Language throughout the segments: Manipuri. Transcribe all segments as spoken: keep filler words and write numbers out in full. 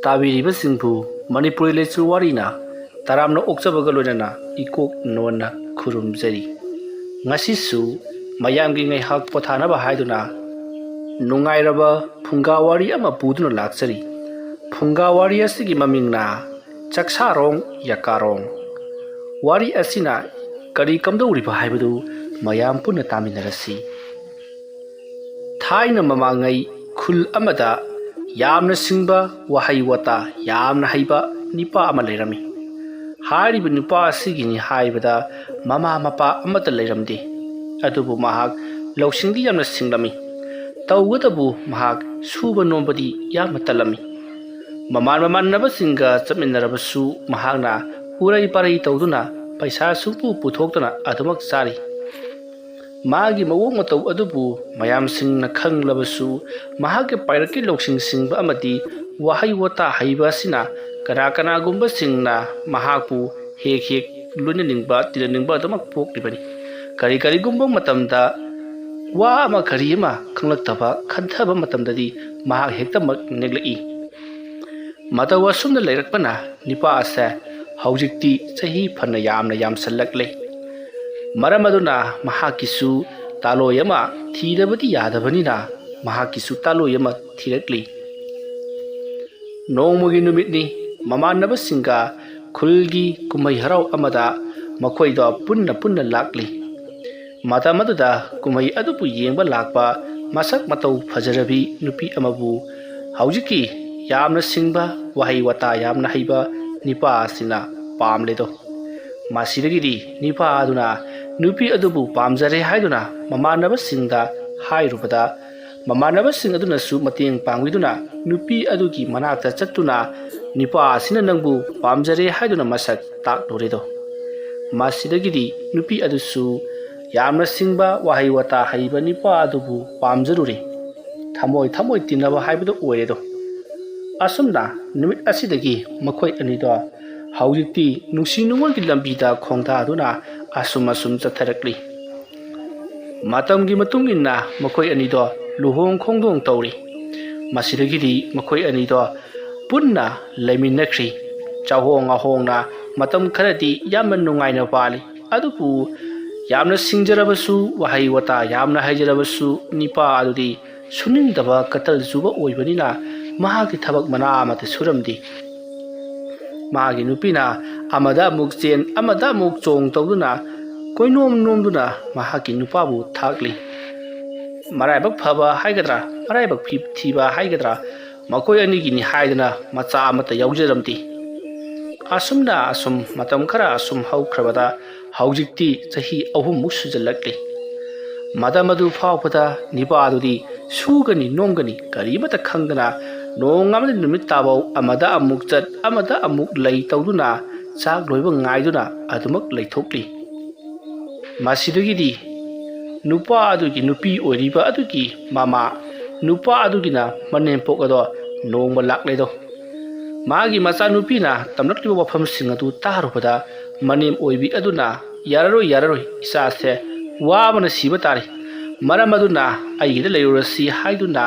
ꯇꯥꯕꯤꯔꯤꯕꯁꯤꯡꯕꯨ ꯃꯅꯤꯄꯨꯔꯤ ꯂꯩꯆꯨ ꯋꯥꯔꯤꯅ ꯇꯔꯥꯝꯅ ꯑꯣꯛꯆꯕꯒ ꯂꯣꯏꯅꯅ ꯏꯀꯣꯛ ꯅꯣꯟꯅ ꯈꯨꯔꯨꯝꯖꯔꯤ꯫ ꯉꯁꯤꯁꯨ ꯃꯌꯥꯝꯒꯤ ꯉꯥꯏꯍꯥꯛ ꯄꯣꯊꯥꯅꯕ ꯍꯥꯏꯗꯨꯅ ꯅꯨꯡꯉꯥꯏꯔꯕ ꯐꯨꯡꯒꯥ ꯋꯥꯔꯤ ꯑꯃ ꯄꯨꯗꯨꯅ ꯂꯥꯛꯆꯔꯤ꯫ ꯐꯨꯡꯒꯥ ꯋꯥꯔꯤ ꯑꯁꯤꯒꯤ ꯃꯃꯤꯡꯅ ꯆꯥꯛꯁꯥꯔꯣꯡ ꯌꯥꯀꯥꯔꯣꯡ꯫ ꯋꯥꯔꯤ ꯑꯁꯤꯅ ꯀꯔꯤ ꯀꯝꯗꯧꯔꯤꯕ ꯍꯥꯏꯕꯗꯨ ꯃꯌꯥꯝ ꯄꯨꯟꯅ ꯇꯥꯃꯤꯟꯅꯔꯁꯤ꯫ ꯊꯥꯏꯅ ꯃꯃꯥꯡꯉꯩ ꯈꯨꯜ ꯑꯃꯗ ꯌꯥꯝꯅ ꯁꯤꯡꯕ, ꯋꯥꯍꯩ ꯋꯥꯇꯥ ꯌꯥꯝꯅ ꯍꯩꯕ ꯅꯤꯄꯥ ꯑꯃ ꯂꯩꯔꯝꯃꯤ꯫ ꯍꯥꯏꯔꯤꯕ ꯅꯨꯄꯥ ꯑꯁꯤꯒꯤꯅꯤ ꯍꯥꯏꯕꯗ ꯃꯃꯥ ꯃꯄꯥ ꯑꯃꯠꯇ ꯂꯩꯔꯝꯗꯦ꯫ ꯑꯗꯨꯕꯨ ꯃꯍꯥꯛ ꯂꯧꯁꯤꯡꯗꯤ ꯌꯥꯝꯅ ꯁꯤꯡꯂꯝꯃꯤ꯫ ꯇꯧꯕꯇꯕꯨ ꯃꯍꯥꯛ ꯁꯨꯕ ꯅꯣꯝꯕꯗꯤ ꯌꯥꯝꯅ ꯇꯜꯂꯝꯃꯤ꯫ ꯃꯃꯥꯟ ꯃꯃꯥꯟꯅꯕꯁꯤꯡꯒ ꯆꯠꯃꯤꯟꯅꯔꯕꯁꯨ ꯃꯍꯥꯛꯅ ꯎꯔꯩ ꯄꯥꯔꯩ ꯇꯧꯗꯨꯅ ꯄꯩꯁꯥ ꯁꯨꯡꯄꯨ ꯄꯨꯊꯣꯛꯇꯅ ꯑꯗꯨꯃꯛ ꯆꯥꯔꯤ꯫ ꯃꯥꯒꯤ ꯃꯑꯣꯡ ꯃꯇꯧ ꯑꯗꯨꯕꯨ ꯃꯌꯥꯝꯁꯤꯡꯅ ꯈꯪꯂꯕꯁꯨ ꯃꯍꯥꯛꯀꯤ ꯄꯥꯏꯔꯛꯀꯤ ꯂꯧꯁꯤꯡ ꯁꯤꯡꯕ ꯑꯃꯗꯤ ꯋꯥꯍꯩ ꯋꯥꯇꯥ ꯍꯩꯕ ꯑꯁꯤꯅ ꯀꯅꯥ ꯀꯅꯥꯒꯨꯝꯕꯁꯤꯡꯅ ꯃꯍꯥꯛꯄꯨ ꯍꯦꯛ ꯍꯦꯛ ꯂꯣꯏꯅꯅꯤꯡꯕ, ꯇꯤꯟꯅꯅꯤꯡꯕ ꯑꯗꯨꯃꯛ ꯄꯣꯛꯂꯤꯕꯅꯤ꯫ ꯀꯔꯤ ꯀꯔꯤꯒꯨꯝꯕ ꯃꯇꯝꯗ ꯋꯥ ꯑꯃ ꯀꯔꯤ ꯑꯃ ꯈꯪꯂꯛꯇꯕ, ꯈꯟꯊꯕ ꯃꯇꯝꯗꯗꯤ ꯃꯍꯥꯛ ꯍꯦꯛꯇꯃꯛ ꯅꯦꯛꯂꯛꯏ꯫ ꯃꯇꯧ ꯑꯁꯨꯝꯅ ꯂꯩꯔꯛꯄꯅ ꯅꯤꯄꯥ ꯑꯁꯦ ꯍꯧꯖꯤꯛꯇꯤ ꯆꯍꯤ ꯐꯅ ꯌꯥꯝꯅ ꯌꯥꯝꯁꯜꯂꯛꯂꯦ꯫ ꯃꯔꯝ ꯑꯗꯨꯅ ꯃꯍꯥꯛꯀꯤꯁꯨ ꯇꯥꯂꯣꯏ ꯑꯃ ꯊꯤꯗꯕꯗꯤ ꯌꯥꯗꯕꯅꯤꯅ ꯃꯍꯥꯛꯀꯤꯁꯨ ꯇꯥꯂꯣꯏ ꯑꯃ ꯊꯤꯔꯛꯂꯤ꯫ ꯅꯣꯡꯃꯒꯤ ꯅꯨꯃꯤꯠꯅꯤ꯫ ꯃꯃꯥꯟꯅꯕꯁꯤꯡꯒ ꯈꯨꯜꯒꯤ ꯀꯨꯝꯍꯩ ꯍꯔꯥꯎ ꯑꯃꯗ ꯃꯈꯣꯏꯗꯣ ꯄꯨꯟꯅ ꯄꯨꯟꯅ ꯂꯥꯛꯂꯤ꯫ ꯃꯇꯝ ꯑꯗꯨꯗ ꯀꯨꯝꯍꯩ ꯑꯗꯨꯕꯨ ꯌꯦꯡꯕ ꯂꯥꯛꯄ ꯃꯁꯛ ꯃꯇꯧ ꯐꯖꯔꯕꯤ ꯅꯨꯄꯤ ꯑꯃꯕꯨ ꯍꯧꯖꯤꯛꯀꯤ ꯌꯥꯝꯅ ꯁꯤꯡꯕ, ꯋꯥꯍꯩ ꯋꯥꯇꯥ ꯌꯥꯝꯅ ꯍꯩꯕ ꯅꯤꯄꯥ ꯑꯁꯤꯅ ꯄꯥꯝꯂꯦꯗꯣ꯫ ꯃꯁꯤꯗꯒꯤꯗꯤ ꯅꯤꯄꯥ ꯑꯗꯨꯅ ꯅꯨꯄꯤ ꯑꯗꯨꯕꯨ ꯄꯥꯝꯖꯔꯦ ꯍꯥꯏꯗꯨꯅ ꯃꯃꯥꯟꯅꯕꯁꯤꯡꯗ ꯍꯥꯏꯔꯨꯕꯗ, ꯃꯃꯥꯟꯅꯕꯁꯤꯡ ꯑꯗꯨꯅꯁꯨ ꯃꯇꯦꯡ ꯄꯥꯡꯕꯤꯗꯨꯅ ꯅꯨꯄꯤ ꯑꯗꯨꯒꯤ ꯃꯅꯥꯛꯇ ꯆꯠꯇꯨꯅ, "ꯅꯤꯄꯥ ꯑꯁꯤꯅ ꯅꯪꯕꯨ ꯄꯥꯝꯖꯔꯦ ꯍꯥꯏꯗꯨꯅ ꯃꯁꯛ ꯇꯥꯛꯂꯨꯔꯦꯗꯣ"꯫ ꯃꯁꯤꯗꯒꯤꯗꯤ ꯅꯨꯄꯤ ꯑꯗꯨꯁꯨ ꯌꯥꯝꯅ ꯁꯤꯡꯕ, ꯋꯥꯍꯩ ꯋꯥꯇꯥ ꯍꯩꯕ ꯅꯤꯄꯥ ꯑꯗꯨꯕꯨ ꯄꯥꯝꯖꯔꯨꯔꯦ꯫ ꯊꯃꯣꯏ ꯊꯃꯣꯏ ꯇꯤꯟꯅꯕ ꯍꯥꯏꯕꯗꯨ ꯑꯣꯏꯔꯦꯗꯣ꯫ ꯑꯁꯨꯝꯅ ꯅꯨꯃꯤꯠ ꯑꯁꯤꯗꯒꯤ ꯃꯈꯣꯏ ꯑꯅꯤꯗꯣ ꯍꯧꯖꯤꯛꯇꯤ ꯅꯨꯡꯁꯤ ꯅꯨꯡꯉꯣꯜꯒꯤ ꯂꯝꯕꯤꯗ ꯈꯣꯡꯗꯥꯗꯨꯅ ꯑꯁꯨꯝ ꯑꯁꯨꯝ ꯆꯠꯊꯔꯛꯂꯤ꯫ ꯃꯇꯝꯒꯤ ꯃꯇꯨꯡ ꯏꯟꯅ ꯃꯈꯣꯏ ꯑꯅꯤꯗꯣ ꯂꯨꯍꯣꯡ ꯈꯣꯡꯗꯣꯡ ꯇꯧꯔꯤ꯫ ꯃꯁꯤꯗꯒꯤꯗꯤ ꯃꯈꯣꯏ ꯑꯅꯤꯗꯣ ꯄꯨꯟꯅ ꯂꯩꯃꯤꯟꯅꯈ꯭ꯔꯤ꯫ ꯆꯥꯍꯣꯡ ꯉꯥꯍꯣꯡꯅ ꯃꯇꯝ ꯈꯔꯗꯤ ꯌꯥꯝꯅ ꯅꯨꯡꯉꯥꯏꯅ ꯄꯥꯜꯂꯤ꯫ ꯑꯗꯨꯕꯨ ꯌꯥꯝꯅ ꯁꯤꯡꯖꯔꯕꯁꯨ, ꯋꯥꯍꯩ ꯋꯥꯇꯥ ꯌꯥꯝꯅ ꯍꯩꯖꯔꯕꯁꯨ, ꯅꯤꯄꯥ ꯑꯗꯨꯗꯤ ꯁꯨꯅꯤꯡꯗꯕ ꯀꯇꯜ ꯆꯨꯕ ꯑꯣꯏꯕꯅꯤꯅ ꯃꯍꯥꯛꯀꯤ ꯊꯕꯛ ꯃꯅꯥ ꯑꯃꯠꯇ ꯁꯨꯔꯝꯗꯦ꯫ ꯃꯥꯒꯤ ꯅꯨꯄꯤꯅ ꯑꯃꯗ ꯑꯃꯨꯛ ꯆꯦꯟ, ꯑꯃꯗ ꯑꯃꯨꯛ ꯆꯣꯡ ꯇꯧꯗꯨꯅ ꯀꯣꯏꯅꯣꯝ ꯅꯣꯝꯗꯨꯅ ꯃꯍꯥꯛꯀꯤ ꯅꯨꯄꯥꯕꯨ ꯊꯥꯛꯂꯤ꯫ ꯃꯔꯥꯏꯕꯛ ꯐꯕ ꯍꯥꯏꯒꯗ꯭ꯔꯥ, ꯃꯔꯥꯏꯕꯛ ꯐꯤ-, ꯊꯤꯕ ꯍꯥꯏꯒꯗ꯭ꯔꯥ, ꯃꯈꯣꯏ ꯑꯅꯤꯒꯤꯅꯤ ꯍꯥꯏꯗꯅ ꯃꯆꯥ ꯑꯃꯠꯇ ꯌꯥꯎꯖꯔꯝꯗꯦ꯫ ꯑꯁꯨꯝꯅ ꯑꯁꯨꯝ ꯃꯇꯝ ꯈꯔ ꯑꯁꯨꯝ ꯍꯧꯈ꯭ꯔꯕꯗ ꯍꯧꯖꯤꯛꯇꯤ ꯆꯍꯤ ꯑꯍꯨꯝꯃꯨꯛ ꯁꯨꯖꯜꯂꯛꯂꯤ꯫ ꯃꯇꯝ ꯑꯗꯨ ꯐꯥꯎꯕꯗ ꯅꯤꯄꯥ ꯑꯗꯨꯗꯤ ꯁꯨꯒꯅꯤ ꯅꯣꯝꯒꯅꯤ ꯀꯔꯤꯃꯠꯇ ꯈꯪꯗꯅ ꯅꯣꯡꯉꯥꯟꯕꯗꯒꯤ ꯅꯨꯃꯤꯠ ꯇꯥꯕꯧ ꯑꯃꯗ ꯑꯃꯨꯛ ꯆꯠ ꯑꯃꯗ ꯑꯃꯨꯛ ꯂꯩ ꯇꯧꯗꯨꯅ ꯆꯥꯛ ꯂꯣꯏꯕ ꯉꯥꯏꯗꯨꯅ ꯑꯗꯨꯃꯛ ꯂꯩꯊꯣꯛꯂꯤ꯫ ꯃꯁꯤꯗꯒꯤꯗꯤ ꯅꯨꯄꯥ ꯑꯗꯨꯒꯤ ꯅꯨꯄꯤ ꯑꯣꯏꯔꯤꯕ ꯑꯗꯨꯒꯤ ꯃꯃꯥ ꯅꯨꯄꯥ ꯑꯗꯨꯒꯤꯅ ꯃꯅꯦꯝꯄꯣꯛ ꯑꯗꯣ ꯅꯣꯡꯃ ꯂꯥꯛꯂꯦꯗꯣ꯫ ꯃꯥꯒꯤ ꯃꯆꯥꯅꯨꯄꯤꯅ ꯇꯝꯂꯛꯂꯤꯕ ꯋꯥꯐꯝꯁꯤꯡ ꯑꯗꯨ ꯇꯥꯔꯨꯕꯗ ꯃꯅꯦꯝ ꯑꯣꯏꯕꯤ ꯑꯗꯨꯅ, "ꯌꯥꯔꯔꯣꯏ, ꯌꯥꯔꯔꯣꯏ, ꯏꯆꯥꯁꯦ ꯋꯥꯕꯅ ꯁꯤꯕ ꯇꯥꯔꯦ꯫ ꯃꯔꯝ ꯑꯗꯨꯅ ꯑꯩꯒꯤꯗ ꯂꯩꯔꯨꯔꯁꯤ" ꯍꯥꯏꯗꯨꯅ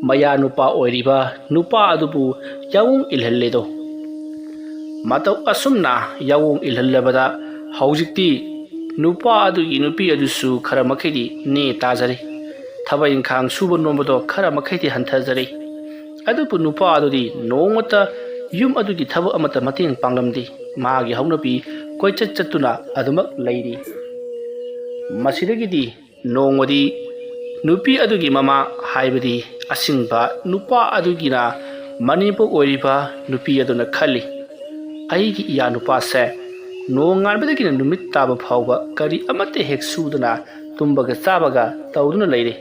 ꯃꯌꯥ ꯅꯨꯄꯥ ꯑꯣꯏꯔꯤꯕ ꯅꯨꯄꯥ ꯑꯗꯨꯕꯨ ꯌꯥꯑꯣꯡ ꯏꯜꯍꯜꯂꯦꯗꯣ꯫ ꯃꯇꯧ ꯑꯁꯨꯝꯅ ꯌꯥꯑꯣꯡ ꯏꯜꯍꯜꯂꯕꯗ ꯍꯧꯖꯤꯛꯇꯤ ꯅꯨꯄꯥ ꯑꯗꯨꯒꯤ ꯅꯨꯄꯤ ꯑꯗꯨꯁꯨ ꯈꯔ ꯃꯈꯩꯗꯤ ꯅꯦ ꯇꯥꯖꯔꯦ꯫ ꯊꯕꯛ ꯏꯪꯈꯥꯡ ꯁꯨꯕ ꯅꯣꯝꯕꯗꯣ ꯈꯔ ꯃꯈꯩꯗꯤ ꯍꯟꯊꯖꯔꯦ꯫ ꯑꯗꯨꯕꯨ ꯅꯨꯄꯥ ꯑꯗꯨꯗꯤ ꯅꯣꯡꯃꯇ ꯌꯨꯝ ꯑꯗꯨꯒꯤ ꯊꯕꯛ ꯑꯃꯠꯇ ꯃꯇꯦꯡ ꯄꯥꯡꯂꯝꯗꯦ꯫ ꯃꯥꯒꯤ ꯍꯧꯅꯕꯤ ꯀꯣꯏꯆꯠ ꯆꯠꯇꯨꯅ ꯑꯗꯨꯃꯛ ꯂꯩꯔꯤ꯫ ꯃꯁꯤꯗꯒꯤꯗꯤ ꯅꯣꯡꯃꯗꯤ ꯅꯨꯄꯤ ꯑꯗꯨꯒꯤ ꯃꯃꯥ, ꯍꯥꯏꯕꯗꯤ ꯑꯁꯤꯡꯕ ꯅꯨꯄꯥ ꯑꯗꯨꯒꯤꯅ ꯃꯅꯦꯝꯄꯣꯛ ꯑꯣꯏꯔꯤꯕ ꯅꯨꯄꯤ ꯑꯗꯨꯅ ꯈꯜꯂꯤ, "ꯑꯩꯒꯤ ꯏꯌꯥ ꯅꯨꯄꯥꯁꯦ ꯅꯣꯡꯉꯥꯟꯕꯗꯒꯤꯅ ꯅꯨꯃꯤꯠ ꯇꯥꯕ ꯐꯥꯎꯕ ꯀꯔꯤ ꯑꯃꯠꯇ ꯍꯦꯛ ꯁꯨꯗꯅ ꯇꯨꯝꯕꯒ ꯆꯥꯕꯒ ꯇꯧꯗꯨꯅ ꯂꯩꯔꯦ꯫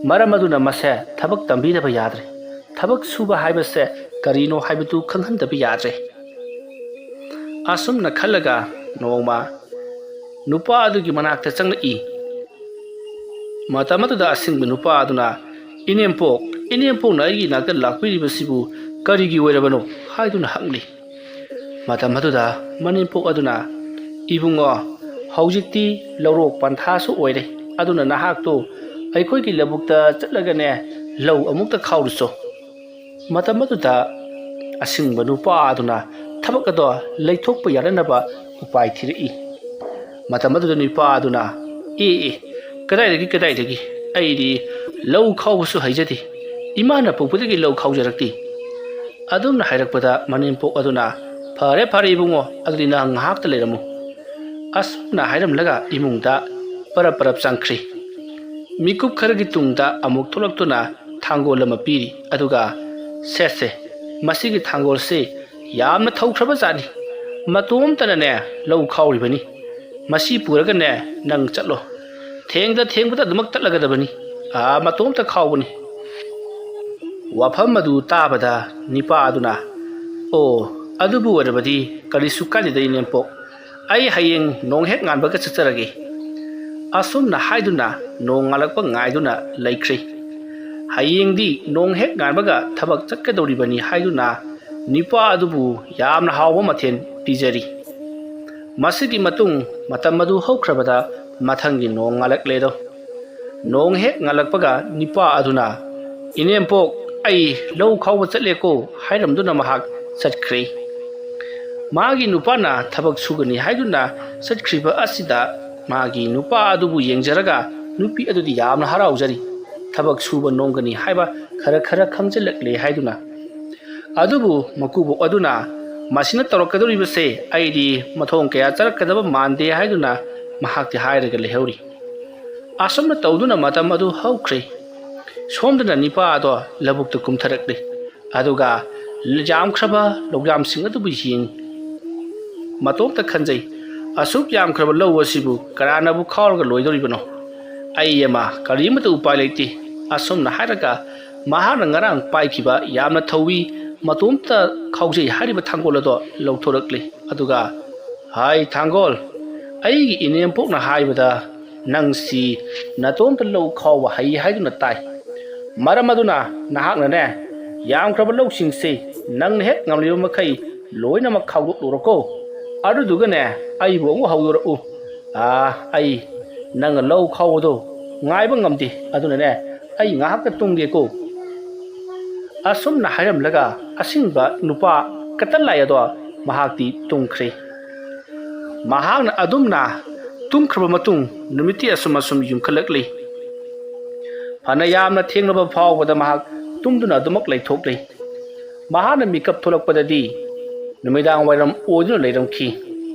ꯃꯔꯝ ꯑꯗꯨꯅ ꯃꯁꯦ ꯊꯕꯛ ꯇꯝꯕꯤꯗꯕ ꯌꯥꯗ꯭ꯔꯦ꯫ ꯊꯕꯛ ꯁꯨꯕ ꯍꯥꯏꯕꯁꯦ ꯀꯔꯤꯅꯣ ꯍꯥꯏꯕꯗꯨ ꯈꯪꯍꯟꯗꯕ ꯌꯥꯗ꯭ꯔꯦ"꯫ ꯑꯁꯨꯝꯅ ꯈꯜꯂꯒ ꯅꯣꯡꯃ ꯅꯨꯄꯥ ꯑꯗꯨꯒꯤ ꯃꯅꯥꯛꯇ ꯆꯪꯂꯛꯏ꯫ ꯃꯇꯝ ꯑꯗꯨꯗ ꯑꯁꯤꯡꯕ ꯅꯨꯄꯥ ꯑꯗꯨꯅ, "ꯏꯅꯦꯝꯄꯣꯛ, ꯏꯅꯦꯝꯄꯣꯛꯅ ꯑꯩꯒꯤ ꯅꯥꯛꯇ ꯂꯥꯛꯄꯤꯔꯤꯕꯁꯤꯕꯨ ꯀꯔꯤꯒꯤ ꯑꯣꯏꯔꯕꯅꯣ?" ꯍꯥꯏꯗꯨꯅ ꯍꯪꯂꯤ꯫ ꯃꯇꯝ ꯑꯗꯨꯗ ꯃꯅꯦꯝꯄꯣꯛ ꯑꯗꯨꯅ, "ꯏꯕꯨꯡꯉꯣ, ꯍꯧꯖꯤꯛꯇꯤ ꯂꯧꯔꯣꯛ ꯄꯟꯊꯥꯁꯨ ꯑꯣꯏꯔꯦ, ꯑꯗꯨꯅ ꯅꯍꯥꯛꯇꯨ ꯑꯩꯈꯣꯏꯒꯤ ꯂꯧꯕꯨꯛꯇ ꯆꯠꯂꯒꯅꯦ ꯂꯧ ꯑꯃꯨꯛꯇ ꯈꯥꯎꯔꯨꯆꯣ"꯫ ꯃꯇꯝ ꯑꯗꯨꯗ ꯑꯁꯤꯡꯕ ꯅꯨꯄꯥ ꯑꯗꯨꯅ ꯊꯕꯛ ꯑꯗꯣ ꯂꯩꯊꯣꯛꯄ ꯌꯥꯅꯅꯕ ꯎꯄꯥꯏ ꯊꯤꯔꯛꯏ꯫ ꯃꯇꯝ ꯑꯗꯨꯗ ꯅꯨꯄꯥ ꯑꯗꯨꯅ, "ꯑꯦ, ꯑꯦ, ꯀꯗꯥꯏꯗꯒꯤ, ꯀꯗꯥꯏꯗꯒꯤ? ꯑꯩꯗꯤ ꯂꯧ ꯈꯥꯎꯕꯁꯨ ꯍꯩꯖꯗꯦ꯫ ꯏꯃꯥꯅ ꯄꯣꯛꯄꯗꯒꯤ ꯂꯧ ꯈꯥꯎꯖꯔꯛꯇꯦ"꯫ ꯑꯗꯨꯝꯅ ꯍꯥꯏꯔꯛꯄꯗ ꯃꯅꯦꯝꯄꯣꯛ ꯑꯗꯨꯅ, "ꯐꯔꯦ, ꯐꯔꯦ ꯏꯕꯨꯡꯉꯣ, ꯑꯗꯨꯗꯤ ꯅꯪ ꯉꯥꯏꯍꯥꯛꯇ ꯂꯩꯔꯝꯃꯨ"꯫ ꯑꯁꯨꯝꯅ ꯍꯥꯏꯔꯝꯂꯒ ꯏꯃꯨꯡꯗ ꯄꯔꯞ ꯄꯔꯞ ꯆꯪꯈ꯭ꯔꯦ꯫ ꯃꯤꯀꯨꯞ ꯈꯔꯒꯤ ꯇꯨꯡꯗ ꯑꯃꯨꯛ ꯊꯣꯛꯂꯛꯇꯨꯅ ꯊꯥꯡꯒꯣꯜ ꯑꯃ ꯄꯤꯔꯤ, ꯑꯗꯨꯒ, "ꯁꯦ, ꯁꯦ, ꯃꯁꯤꯒꯤ ꯊꯥꯡꯒꯣꯜꯁꯦ ꯌꯥꯝꯅ ꯊꯧꯈ꯭ꯔꯕ ꯖꯥꯠꯅꯤ꯫ ꯃꯇꯣꯝꯇꯅꯅꯦ ꯂꯧ ꯈꯥꯎꯔꯤꯕꯅꯤ꯫ ꯃꯁꯤ ꯄꯨꯔꯒꯅꯦ ꯅꯪ ꯆꯠꯂꯣ꯫ ꯊꯦꯡꯗ ꯊꯦꯡꯕꯗ ꯑꯗꯨꯃꯛ ꯆꯠꯂꯒꯗꯕꯅꯤ꯫ ꯑꯥ, ꯃꯇꯣꯝꯇ ꯈꯥꯎꯕꯅꯤ"꯫ ꯋꯥꯐꯝ ꯑꯗꯨ ꯇꯥꯕꯗ ꯅꯤꯄꯥ ꯑꯗꯨꯅ, "ꯑꯣ, ꯑꯗꯨꯕꯨ ꯑꯣꯏꯔꯕꯗꯤ ꯀꯔꯤꯁꯨ ꯀꯥꯏꯗꯦꯗ, ꯏꯅꯦꯝꯄꯣꯛ꯫ ꯑꯩ ꯍꯌꯦꯡ ꯅꯣꯡ ꯍꯦꯛ ꯉꯥꯟꯕꯒ ꯆꯠꯆꯔꯒꯦ"꯫ ꯑꯁꯨꯝꯅ ꯍꯥꯏꯗꯨꯅ ꯅꯣꯡ ꯉꯥꯜꯂꯛꯄ ꯉꯥꯏꯗꯨꯅ ꯂꯩꯈ꯭ꯔꯦ꯫ ꯍꯌꯦꯡꯗꯤ ꯅꯣꯡ ꯍꯦꯛ ꯉꯥꯟꯕꯒ ꯊꯕꯛ ꯆꯠꯀꯗꯧꯔꯤꯕꯅꯤ ꯍꯥꯏꯗꯨꯅ ꯅꯤꯄꯥ ꯑꯗꯨꯕꯨ ꯌꯥꯝꯅ ꯍꯥꯎꯕ ꯃꯊꯦꯜ ꯄꯤꯖꯔꯤ꯫ ꯃꯁꯤꯒꯤ ꯃꯇꯨꯡ ꯃꯇꯝ ꯑꯗꯨ ꯍꯧꯈ꯭ꯔꯕꯗ ꯃꯊꯪꯒꯤ ꯅꯣꯡ ꯉꯥꯜꯂꯛꯂꯦꯗꯣ꯫ ꯅꯣꯡ ꯍꯦꯛ ꯉꯥꯜꯂꯛꯄꯒ ꯅꯤꯄꯥ ꯑꯗꯨꯅ, "ꯏꯅꯦꯝꯄꯣꯛ, ꯑꯩ ꯂꯧ ꯈꯥꯎꯕ ꯆꯠꯂꯦꯀꯣ" ꯍꯥꯏꯔꯝꯗꯨꯅ ꯃꯍꯥꯛ ꯆꯠꯈ꯭ꯔꯦ꯫ ꯃꯥꯒꯤ ꯅꯨꯄꯥꯅ ꯊꯕꯛ ꯁꯨꯒꯅꯤ ꯍꯥꯏꯗꯨꯅ ꯆꯠꯈ꯭ꯔꯤꯕ ꯑꯁꯤꯗ ꯃꯥꯒꯤ ꯅꯨꯄꯥ ꯑꯗꯨꯕꯨ ꯌꯦꯡꯖꯔꯒ ꯅꯨꯄꯤ ꯑꯗꯨꯗꯤ ꯌꯥꯝꯅ ꯍꯔꯥꯎꯖꯔꯤ꯫ ꯊꯕꯛ ꯁꯨꯕ ꯅꯣꯝꯒꯅꯤ ꯍꯥꯏꯕ ꯈꯔ ꯈꯔ ꯈꯪꯖꯤꯜꯂꯛꯂꯦ ꯍꯥꯏꯗꯨꯅ꯫ ꯑꯗꯨꯕꯨ ꯃꯀꯨꯕꯣꯛ ꯑꯗꯨꯅ, "ꯃꯁꯤꯅ ꯇꯧꯔꯛꯀꯗꯧꯔꯤꯕꯁꯦ ꯑꯩꯗꯤ ꯃꯊꯣꯡ ꯀꯌꯥ ꯆꯥꯔꯛꯀꯗꯕ ꯃꯥꯟꯗꯦ" ꯍꯥꯏꯗꯨꯅ ꯃꯍꯥꯛꯇꯤ ꯍꯥꯏꯔꯒ ꯂꯩꯍꯧꯔꯤ꯫ ꯑꯁꯨꯝꯅ ꯇꯧꯗꯨꯅ ꯃꯇꯝ ꯑꯗꯨ ꯍꯧꯈ꯭ꯔꯦ꯫ ꯁꯣꯝꯗꯅ ꯅꯤꯄꯥ ꯑꯗꯣ ꯂꯧꯕꯨꯛꯇ ꯀꯨꯝꯊꯔꯛꯂꯦ꯫ ꯑꯗꯨꯒ ꯌꯥꯝꯈ꯭ꯔꯕ ꯂꯧꯌꯥꯝꯁꯤꯡ ꯑꯗꯨꯕꯨ ꯌꯦꯡ ꯃꯇꯣꯝꯇ ꯈꯟꯖꯩ, "ꯑꯁꯨꯛ ꯌꯥꯝꯈ꯭ꯔꯕ ꯂꯧ ꯑꯁꯤꯕꯨ ꯀꯅꯥꯅꯕꯨ ꯈꯥꯎꯔꯒ ꯂꯣꯏꯗꯧꯔꯤꯕꯅꯣ? ꯑꯩ ꯑꯃ ꯀꯔꯤꯃꯠꯇ ꯎꯄꯥꯏ ꯂꯩꯇꯦ"꯫ ꯑꯁꯨꯝꯅ ꯍꯥꯏꯔꯒ ꯃꯍꯥꯛꯅ ꯉꯔꯥꯡ ꯄꯥꯏꯈꯤꯕ ꯌꯥꯝꯅ ꯊꯧꯋꯤ ꯃꯇꯣꯝꯇ ꯈꯥꯎꯖꯩ ꯍꯥꯏꯔꯤꯕ ꯊꯥꯡꯒꯣꯜ ꯑꯗꯣ ꯂꯧꯊꯣꯔꯛꯂꯤ꯫ ꯑꯗꯨꯒ, "ꯍꯥꯏ ꯊꯥꯡꯒꯣꯜ, ꯑꯩꯒꯤ ꯏꯅꯦꯝꯄꯣꯛꯅ ꯍꯥꯏꯕꯗ ꯅꯪꯁꯤ ꯅꯇꯣꯝꯇ ꯂꯧ ꯈꯥꯎꯕ ꯍꯩ ꯍꯥꯏꯗꯨꯅ ꯇꯥꯏ꯫ ꯃꯔꯝ ꯑꯗꯨꯅ ꯅꯍꯥꯛꯅꯅꯦ, ꯌꯥꯝꯈ꯭ꯔꯕ ꯂꯧꯁꯤꯡꯁꯤ ꯅꯪꯅ ꯍꯦꯛ ꯉꯝꯂꯤꯕ ꯃꯈꯩ ꯂꯣꯏꯅꯃꯛ ꯈꯥꯎꯗꯣꯛꯂꯨꯔꯣꯀꯣ꯫ ꯑꯗꯨꯗꯨꯒꯅꯦ, ꯑꯩꯕꯨ ꯑꯃꯨꯛ ꯍꯧꯗꯣꯔꯛꯎ꯫ ꯑꯥ, ꯑꯩ ꯅꯪꯅ ꯂꯧ ꯈꯥꯎꯕꯗꯣ ꯉꯥꯏꯕ ꯉꯝꯗꯦ꯫ ꯑꯗꯨꯅꯅꯦ, ꯑꯩ ꯉꯥꯏꯍꯥꯛꯇ ꯇꯨꯝꯒꯦꯀꯣ"꯫ ꯑꯁꯨꯝꯅ ꯍꯥꯏꯔꯝꯂꯒ ꯑꯁꯤꯡꯕ ꯅꯨꯄꯥ ꯀꯇꯟ ꯂꯥꯏ ꯑꯗꯣ ꯃꯍꯥꯛꯇꯤ ꯇꯨꯝꯈ꯭ꯔꯦ꯫ ꯃꯍꯥꯛꯅ ꯑꯗꯨꯝꯅ ꯇꯨꯝꯈ꯭ꯔꯕ ꯃꯇꯨꯡ ꯅꯨꯃꯤꯠꯇꯤ ꯑꯁꯨꯝ ꯑꯁꯨꯝ ꯌꯨꯝꯈꯠꯂꯛꯂꯤ꯫ ꯐꯅ ꯌꯥꯝꯅ ꯊꯦꯡꯂꯕ ꯐꯥꯎꯕꯗ ꯃꯍꯥꯛ ꯇꯨꯝꯗꯨꯅ ꯑꯗꯨꯃꯛ ꯂꯩꯊꯣꯛꯂꯤ꯫ ꯃꯍꯥꯛꯅ ꯃꯤꯀꯞ ꯊꯣꯛꯂꯛꯄꯗꯗꯤ ꯅꯨꯃꯤꯗꯥꯡ ꯋꯥꯏꯔꯝ ꯑꯣꯏꯗꯨꯅ ꯂꯩꯔꯝꯈꯤ꯫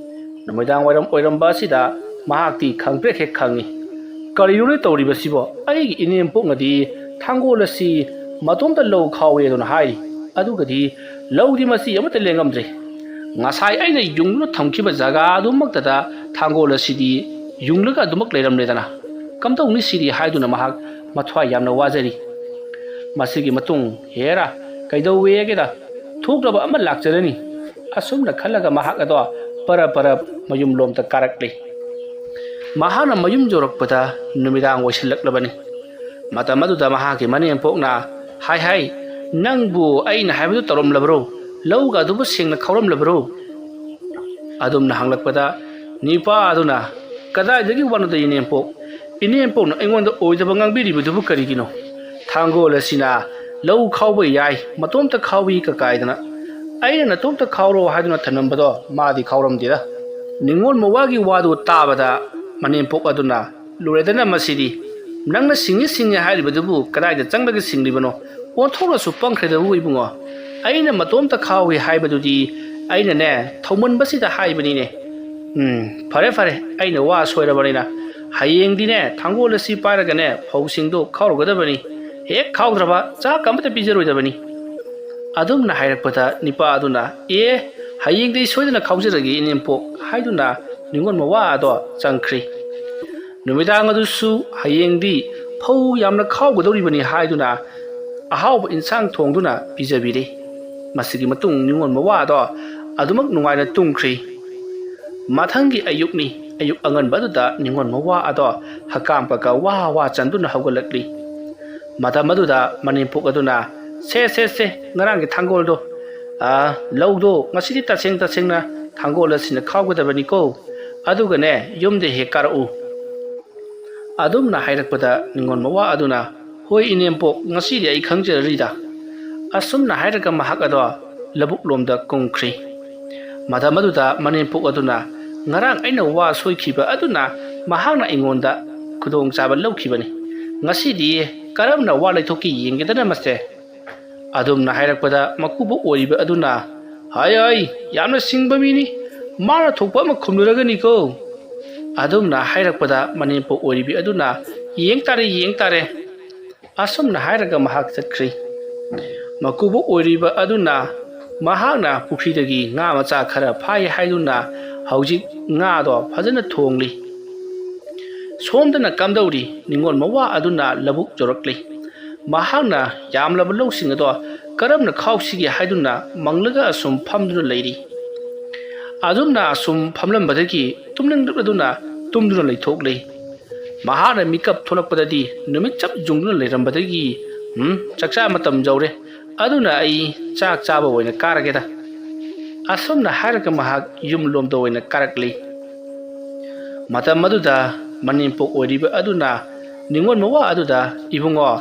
ꯅꯨꯃꯤꯗꯥꯡ ꯋꯥꯏꯔꯝ ꯑꯣꯏꯔꯝꯕ ꯑꯁꯤꯗ ꯃꯍꯥꯛꯇꯤ ꯈꯪꯄ꯭ꯔꯦꯛ ꯍꯦꯛ ꯈꯪꯏ꯫ "ꯀꯔꯤꯅꯣꯅꯦ ꯇꯧꯔꯤꯕꯁꯤꯕꯣ? ꯑꯩꯒꯤ ꯏꯅꯦꯝꯄꯣꯛꯅꯗꯤ ꯊꯥꯡꯒꯣꯜ ꯑꯁꯤ ꯃꯇꯣꯝꯇ ꯂꯧ ꯈꯥꯎꯋꯦ ꯑꯗꯨꯅ ꯍꯥꯏꯔꯤ, ꯑꯗꯨꯒꯗꯤ ꯂꯧꯗꯤ ꯃꯁꯤ ꯑꯃꯠꯇ ꯂꯦꯡꯉꯝꯗ꯭ꯔꯦ꯫ ꯉꯁꯥꯏ ꯑꯩꯅ ꯌꯨꯡꯗꯨꯅ ꯊꯝꯈꯤꯕ ꯖꯒꯥ ꯑꯗꯨꯃꯛꯇꯗ ꯊꯥꯡꯒꯣꯜ ꯑꯁꯤꯗꯤ ꯌꯨꯡꯂꯒ ꯑꯗꯨꯃꯛ ꯂꯩꯔꯝꯂꯦꯗꯅ꯫ ꯀꯝꯗꯧꯅꯤ ꯁꯤꯗꯤ?" ꯍꯥꯏꯗꯨꯅ ꯃꯍꯥꯛ ꯃꯊ꯭ꯋꯥꯏ ꯌꯥꯝꯅ ꯋꯥꯖꯔꯤ꯫ ꯃꯁꯤꯒꯤ ꯃꯇꯨꯡ, "ꯍꯦꯔꯥ, ꯀꯩꯗꯧꯋꯦꯒꯦꯗ? ꯊꯣꯛꯂꯕ ꯑꯃ ꯂꯥꯛꯆꯔꯅꯤ"꯫ ꯑꯁꯨꯝꯅ ꯈꯜꯂꯒ ꯃꯍꯥꯛ ꯑꯗꯣ ꯄꯔꯞ ꯄꯔꯞ ꯃꯌꯨꯝꯂꯣꯝꯗ ꯀꯥꯔꯛꯂꯤ꯫ ꯃꯍꯥꯛꯅ ꯃꯌꯨꯝ ꯌꯧꯔꯛꯄꯗ ꯅꯨꯃꯤꯗꯥꯡ ꯑꯣꯏꯁꯤꯜꯂꯛꯂꯕꯅꯤ꯫ ꯃꯇꯝ ꯑꯗꯨꯗ ꯃꯍꯥꯛꯀꯤ ꯃꯅꯦꯝꯄꯣꯛꯅ, "ꯍꯥꯏ ꯍꯥꯏ, ꯅꯪꯕꯨ ꯑꯩꯅ ꯍꯥꯏꯕꯗꯨ ꯇꯧꯔꯝꯂꯕ꯭ꯔꯣ? ꯂꯧꯒ ꯑꯗꯨꯕꯨ ꯁꯦꯡꯅ ꯈꯥꯎꯔꯝꯂꯕ꯭ꯔꯣ?" ꯑꯗꯨꯝꯅ ꯍꯪꯂꯛꯄꯗ ꯅꯤꯄꯥ ꯑꯗꯨꯅ, "ꯀꯗꯥꯏꯗꯒꯤ ꯋꯥꯅꯣꯗ ꯏꯅꯦꯝꯄꯣꯛ? ꯏꯅꯦꯝꯄꯣꯛꯅ ꯑꯩꯉꯣꯟꯗ ꯑꯣꯏꯗꯕ ꯉꯥꯡꯕꯤꯔꯤꯕꯗꯨꯕꯨ ꯀꯔꯤꯒꯤꯅꯣ? ꯊꯥꯡꯒꯣꯜ ꯑꯁꯤꯅ ꯂꯧ ꯈꯥꯎꯕ ꯌꯥꯏ, ꯃꯇꯣꯝꯇ ꯈꯥꯎꯏ ꯀꯀꯥꯏꯗꯅ꯫ ꯑꯩꯅ ꯅꯇꯣꯝꯇ ꯈꯥꯎꯔꯣ ꯍꯥꯏꯗꯨꯅ ꯊꯝꯂꯝꯕꯗꯣ ꯃꯥꯗꯤ ꯈꯥꯎꯔꯝꯗꯦꯗ"꯫ ꯅꯤꯉꯣꯜ ꯃꯋꯥꯒꯤ ꯋꯥꯗꯨ ꯇꯥꯕꯗ ꯃꯅꯦꯝꯄꯣꯛ ꯑꯗꯨꯅ, "ꯂꯣꯏꯔꯦꯗꯅ ꯃꯁꯤꯗꯤ! ꯅꯪꯅ ꯁꯤꯡꯉꯤ ꯁꯤꯡꯉꯤ ꯍꯥꯏꯔꯤꯕꯗꯨꯕꯨ ꯀꯗꯥꯏꯗ ꯆꯪꯂꯒ ꯁꯤꯡꯂꯤꯕꯅꯣ? ꯑꯣꯟꯊꯣꯛꯅꯁꯨ ꯄꯪꯈ꯭ꯔꯦꯗꯕꯨ ꯏꯕꯨꯡꯉꯣ! ꯑꯩꯅ ꯃꯇꯣꯝꯇ ꯈꯥꯎꯏ ꯍꯥꯏꯕꯗꯨꯗꯤ ꯑꯩꯅꯅꯦ, ꯊꯧꯃꯟꯕꯁꯤꯗ ꯍꯥꯏꯕꯅꯤꯅꯦ꯫ ꯎꯝ, ꯐꯔꯦ ꯐꯔꯦ, ꯑꯩꯅ ꯋꯥ ꯁꯣꯏꯔꯕꯅꯤꯅ ꯍꯌꯦꯡꯗꯤꯅꯦ, ꯊꯥꯡꯒꯣꯜ ꯑꯁꯤ ꯄꯥꯏꯔꯒꯅꯦ, ꯐꯧꯁꯤꯡꯗꯣ ꯈꯥꯎꯔꯨꯒꯗꯕꯅꯤ꯫ ꯍꯦꯛ ꯈꯥꯎꯗ꯭ꯔꯕ ꯆꯥꯛ ꯑꯃꯠꯇ ꯄꯤꯖꯔꯣꯏꯗꯕꯅꯤ"꯫ ꯑꯗꯨꯝꯅ ꯍꯥꯏꯔꯛꯄꯗ ꯅꯤꯄꯥ ꯑꯗꯨꯅ, "ꯑꯦ, ꯍꯌꯦꯡꯗꯤ ꯁꯣꯏꯗꯅ ꯈꯥꯎꯖꯔꯒꯦ ꯏꯅꯦꯝꯄꯣꯛ" ꯍꯥꯏꯗꯨꯅ ꯅꯤꯉꯣꯜ ꯃꯋꯥ ꯑꯗꯣ ꯆꯪꯈ꯭ꯔꯤ꯫ ꯅꯨꯃꯤꯗꯥꯡ ꯑꯗꯨꯁꯨ ꯍꯌꯦꯡꯗꯤ ꯐꯧ ꯌꯥꯝꯅ ꯈꯥꯎꯒꯗꯧꯔꯤꯕꯅꯤ ꯍꯥꯏꯗꯨꯅ ꯑꯍꯥꯎꯕ ꯏꯟꯁꯥꯡ ꯊꯣꯡꯗꯨꯅ ꯄꯤꯖꯕꯤꯔꯦ꯫ ꯃꯁꯤꯒꯤ ꯃꯇꯨꯡ ꯅꯤꯉꯣꯜ ꯃꯋꯥ ꯑꯗꯣ ꯑꯗꯨꯃꯛ ꯅꯨꯡꯉꯥꯏꯅ ꯇꯨꯝꯈ꯭ꯔꯤ꯫ ꯃꯊꯪꯒꯤ ꯑꯌꯨꯛꯅꯤ꯫ ꯑꯌꯨꯛ ꯑꯉꯟꯕ ꯑꯗꯨꯗ ꯅꯤꯉꯣꯜ ꯃꯋꯥ ꯑꯗꯣ ꯍꯀꯥꯝ ꯀꯀꯥ ꯋꯥ ꯋꯥ ꯆꯟꯗꯨꯅ ꯍꯧꯒꯠꯂꯛꯂꯤ꯫ ꯃꯇꯝ ꯑꯗꯨꯗ ꯃꯅꯦꯝꯄꯣꯛ ꯑꯗꯨꯅ, "ꯁꯦ, ꯁꯦ, ꯁꯦ, ꯉꯔꯥꯡꯒꯤ ꯊꯥꯡꯒꯣꯜꯗꯣ, ꯑꯥ, ꯂꯧꯗꯣ ꯉꯁꯤꯗꯤ ꯇꯁꯦꯡ ꯇꯁꯦꯡꯅ ꯊꯥꯡꯒꯣꯜ ꯑꯁꯤꯅ ꯈꯥꯎꯒꯗꯕꯅꯤꯀꯣ꯫ ꯑꯗꯨꯒꯅꯦ, ꯌꯨꯝꯗ ꯍꯦꯛ ꯀꯥꯔꯛꯎ"꯫ ꯑꯗꯨꯝꯅ ꯍꯥꯏꯔꯛꯄꯗ ꯅꯤꯉꯣꯜ ꯃꯋꯥ ꯑꯗꯨꯅ, "ꯍꯣꯏ ꯏꯅꯦꯝꯄꯣꯛ, ꯉꯁꯤꯗꯤ ꯑꯩ ꯈꯪꯖꯔꯔꯤꯗ"꯫ ꯑꯁꯨꯝꯅ ꯍꯥꯏꯔꯒ ꯃꯍꯥꯛ ꯑꯗꯣ ꯂꯧꯕꯨꯛ ꯂꯣꯝꯗ ꯀꯨꯝꯈ꯭ꯔꯤ꯫ ꯃꯇꯝ ꯑꯗꯨꯗ ꯃꯅꯦꯝꯄꯣꯛ ꯑꯗꯨꯅ, "ꯉꯔꯥꯡ ꯑꯩꯅ ꯋꯥ ꯁꯣꯏꯈꯤꯕ ꯑꯗꯨꯅ ꯃꯍꯥꯛꯅ ꯑꯩꯉꯣꯟꯗ ꯈꯨꯗꯣꯡꯆꯥꯕ ꯂꯧꯈꯤꯕꯅꯤ꯫ ꯉꯁꯤꯗꯤ ꯀꯔꯝꯅ ꯋꯥ ꯂꯩꯊꯣꯛꯀꯦ ꯌꯦꯡꯒꯦꯗꯅ ꯃꯁꯦ?" ꯑꯗꯨꯝꯅ ꯍꯥꯏꯔꯛꯄꯗ ꯃꯀꯨꯕꯣꯛ ꯑꯣꯏꯔꯤꯕ ꯑꯗꯨꯅ, "ꯍꯥꯏ ꯍꯥꯏ, ꯌꯥꯝꯅ ꯁꯤꯡꯕ ꯃꯤꯅꯤ, ꯃꯥꯅ ꯊꯣꯛꯄ ꯑꯃ ꯈꯨꯝꯂꯨꯔꯒꯅꯤꯀꯣ"꯫ ꯑꯗꯨꯝꯅ ꯍꯥꯏꯔꯛꯄꯗ ꯃꯅꯦꯝꯄꯣꯛ ꯑꯣꯏꯔꯤꯕꯤ ꯑꯗꯨꯅ, "ꯌꯦꯡ ꯇꯥꯔꯦ, ꯌꯦꯡ ꯇꯥꯔꯦ"꯫ ꯑꯁꯨꯝꯅ ꯍꯥꯏꯔꯒ ꯃꯍꯥꯛ ꯆꯠꯈ꯭ꯔꯤ꯫ ꯃꯀꯨꯕꯣꯛ ꯑꯣꯏꯔꯤꯕ ꯑꯗꯨꯅ ꯃꯍꯥꯛꯅ ꯄꯨꯈ꯭ꯔꯤꯗꯒꯤ ꯉꯥ ꯃꯆꯥ ꯈꯔ ꯐꯥꯏ ꯍꯥꯏꯗꯨꯅ ꯍꯧꯖꯤꯛ ꯉꯥꯗꯣ ꯐꯖꯅ ꯊꯣꯡꯂꯤ꯫ ꯁꯣꯝꯗꯅ ꯀꯝꯗꯧꯔꯤ? ꯅꯤꯉꯣꯜ ꯃꯋꯥ ꯑꯗꯨꯅ ꯂꯧꯕꯨꯛ ꯌꯧꯔꯛꯂꯤ꯫ ꯃꯍꯥꯛꯅ ꯌꯥꯝꯂꯕ ꯂꯧꯁꯤꯡ ꯑꯗꯣ ꯀꯔꯝꯅ ꯈꯥꯎꯁꯤꯒꯦ ꯍꯥꯏꯗꯨꯅ ꯃꯪꯂꯒ ꯑꯁꯨꯝ ꯐꯝꯗꯨꯅ ꯂꯩꯔꯤ꯫ ꯑꯗꯨꯝꯅ ꯑꯁꯨꯝ ꯐꯝꯂꯝꯕꯗꯒꯤ ꯇꯨꯝꯅꯤꯡꯂꯛꯂꯗꯨꯅ ꯇꯨꯝꯗꯨꯅ ꯂꯩꯊꯣꯛꯂꯤ꯫ ꯃꯍꯥꯛꯅ ꯃꯤꯀꯞ ꯊꯣꯛꯂꯛꯄꯗꯗꯤ ꯅꯨꯃꯤꯠ ꯆꯞ ꯌꯨꯡꯗꯨꯅ ꯂꯩꯔꯝꯕꯗꯒꯤ, "ꯎꯝ, ꯆꯥꯛꯆꯥ ꯃꯇꯝ ꯌꯧꯔꯦ, ꯑꯗꯨꯅ ꯑꯩ ꯆꯥꯛ ꯆꯥꯕ ꯑꯣꯏꯅ ꯀꯥꯔꯒꯦꯗ"꯫ ꯑꯁꯨꯝꯅ ꯍꯥꯏꯔꯒ ꯃꯍꯥꯛ ꯌꯨꯝ ꯂꯣꯝꯗ ꯑꯣꯏꯅ ꯀꯥꯔꯛꯂꯤ꯫ ꯃꯇꯝ ꯑꯗꯨꯗ ꯃꯅꯦꯝꯄꯣꯛ ꯑꯣꯏꯔꯤꯕ ꯑꯗꯨꯅ ꯅꯤꯉꯣꯜ ꯃꯋꯥ ꯑꯗꯨꯗ, "ꯏꯕꯨꯡꯉꯣ,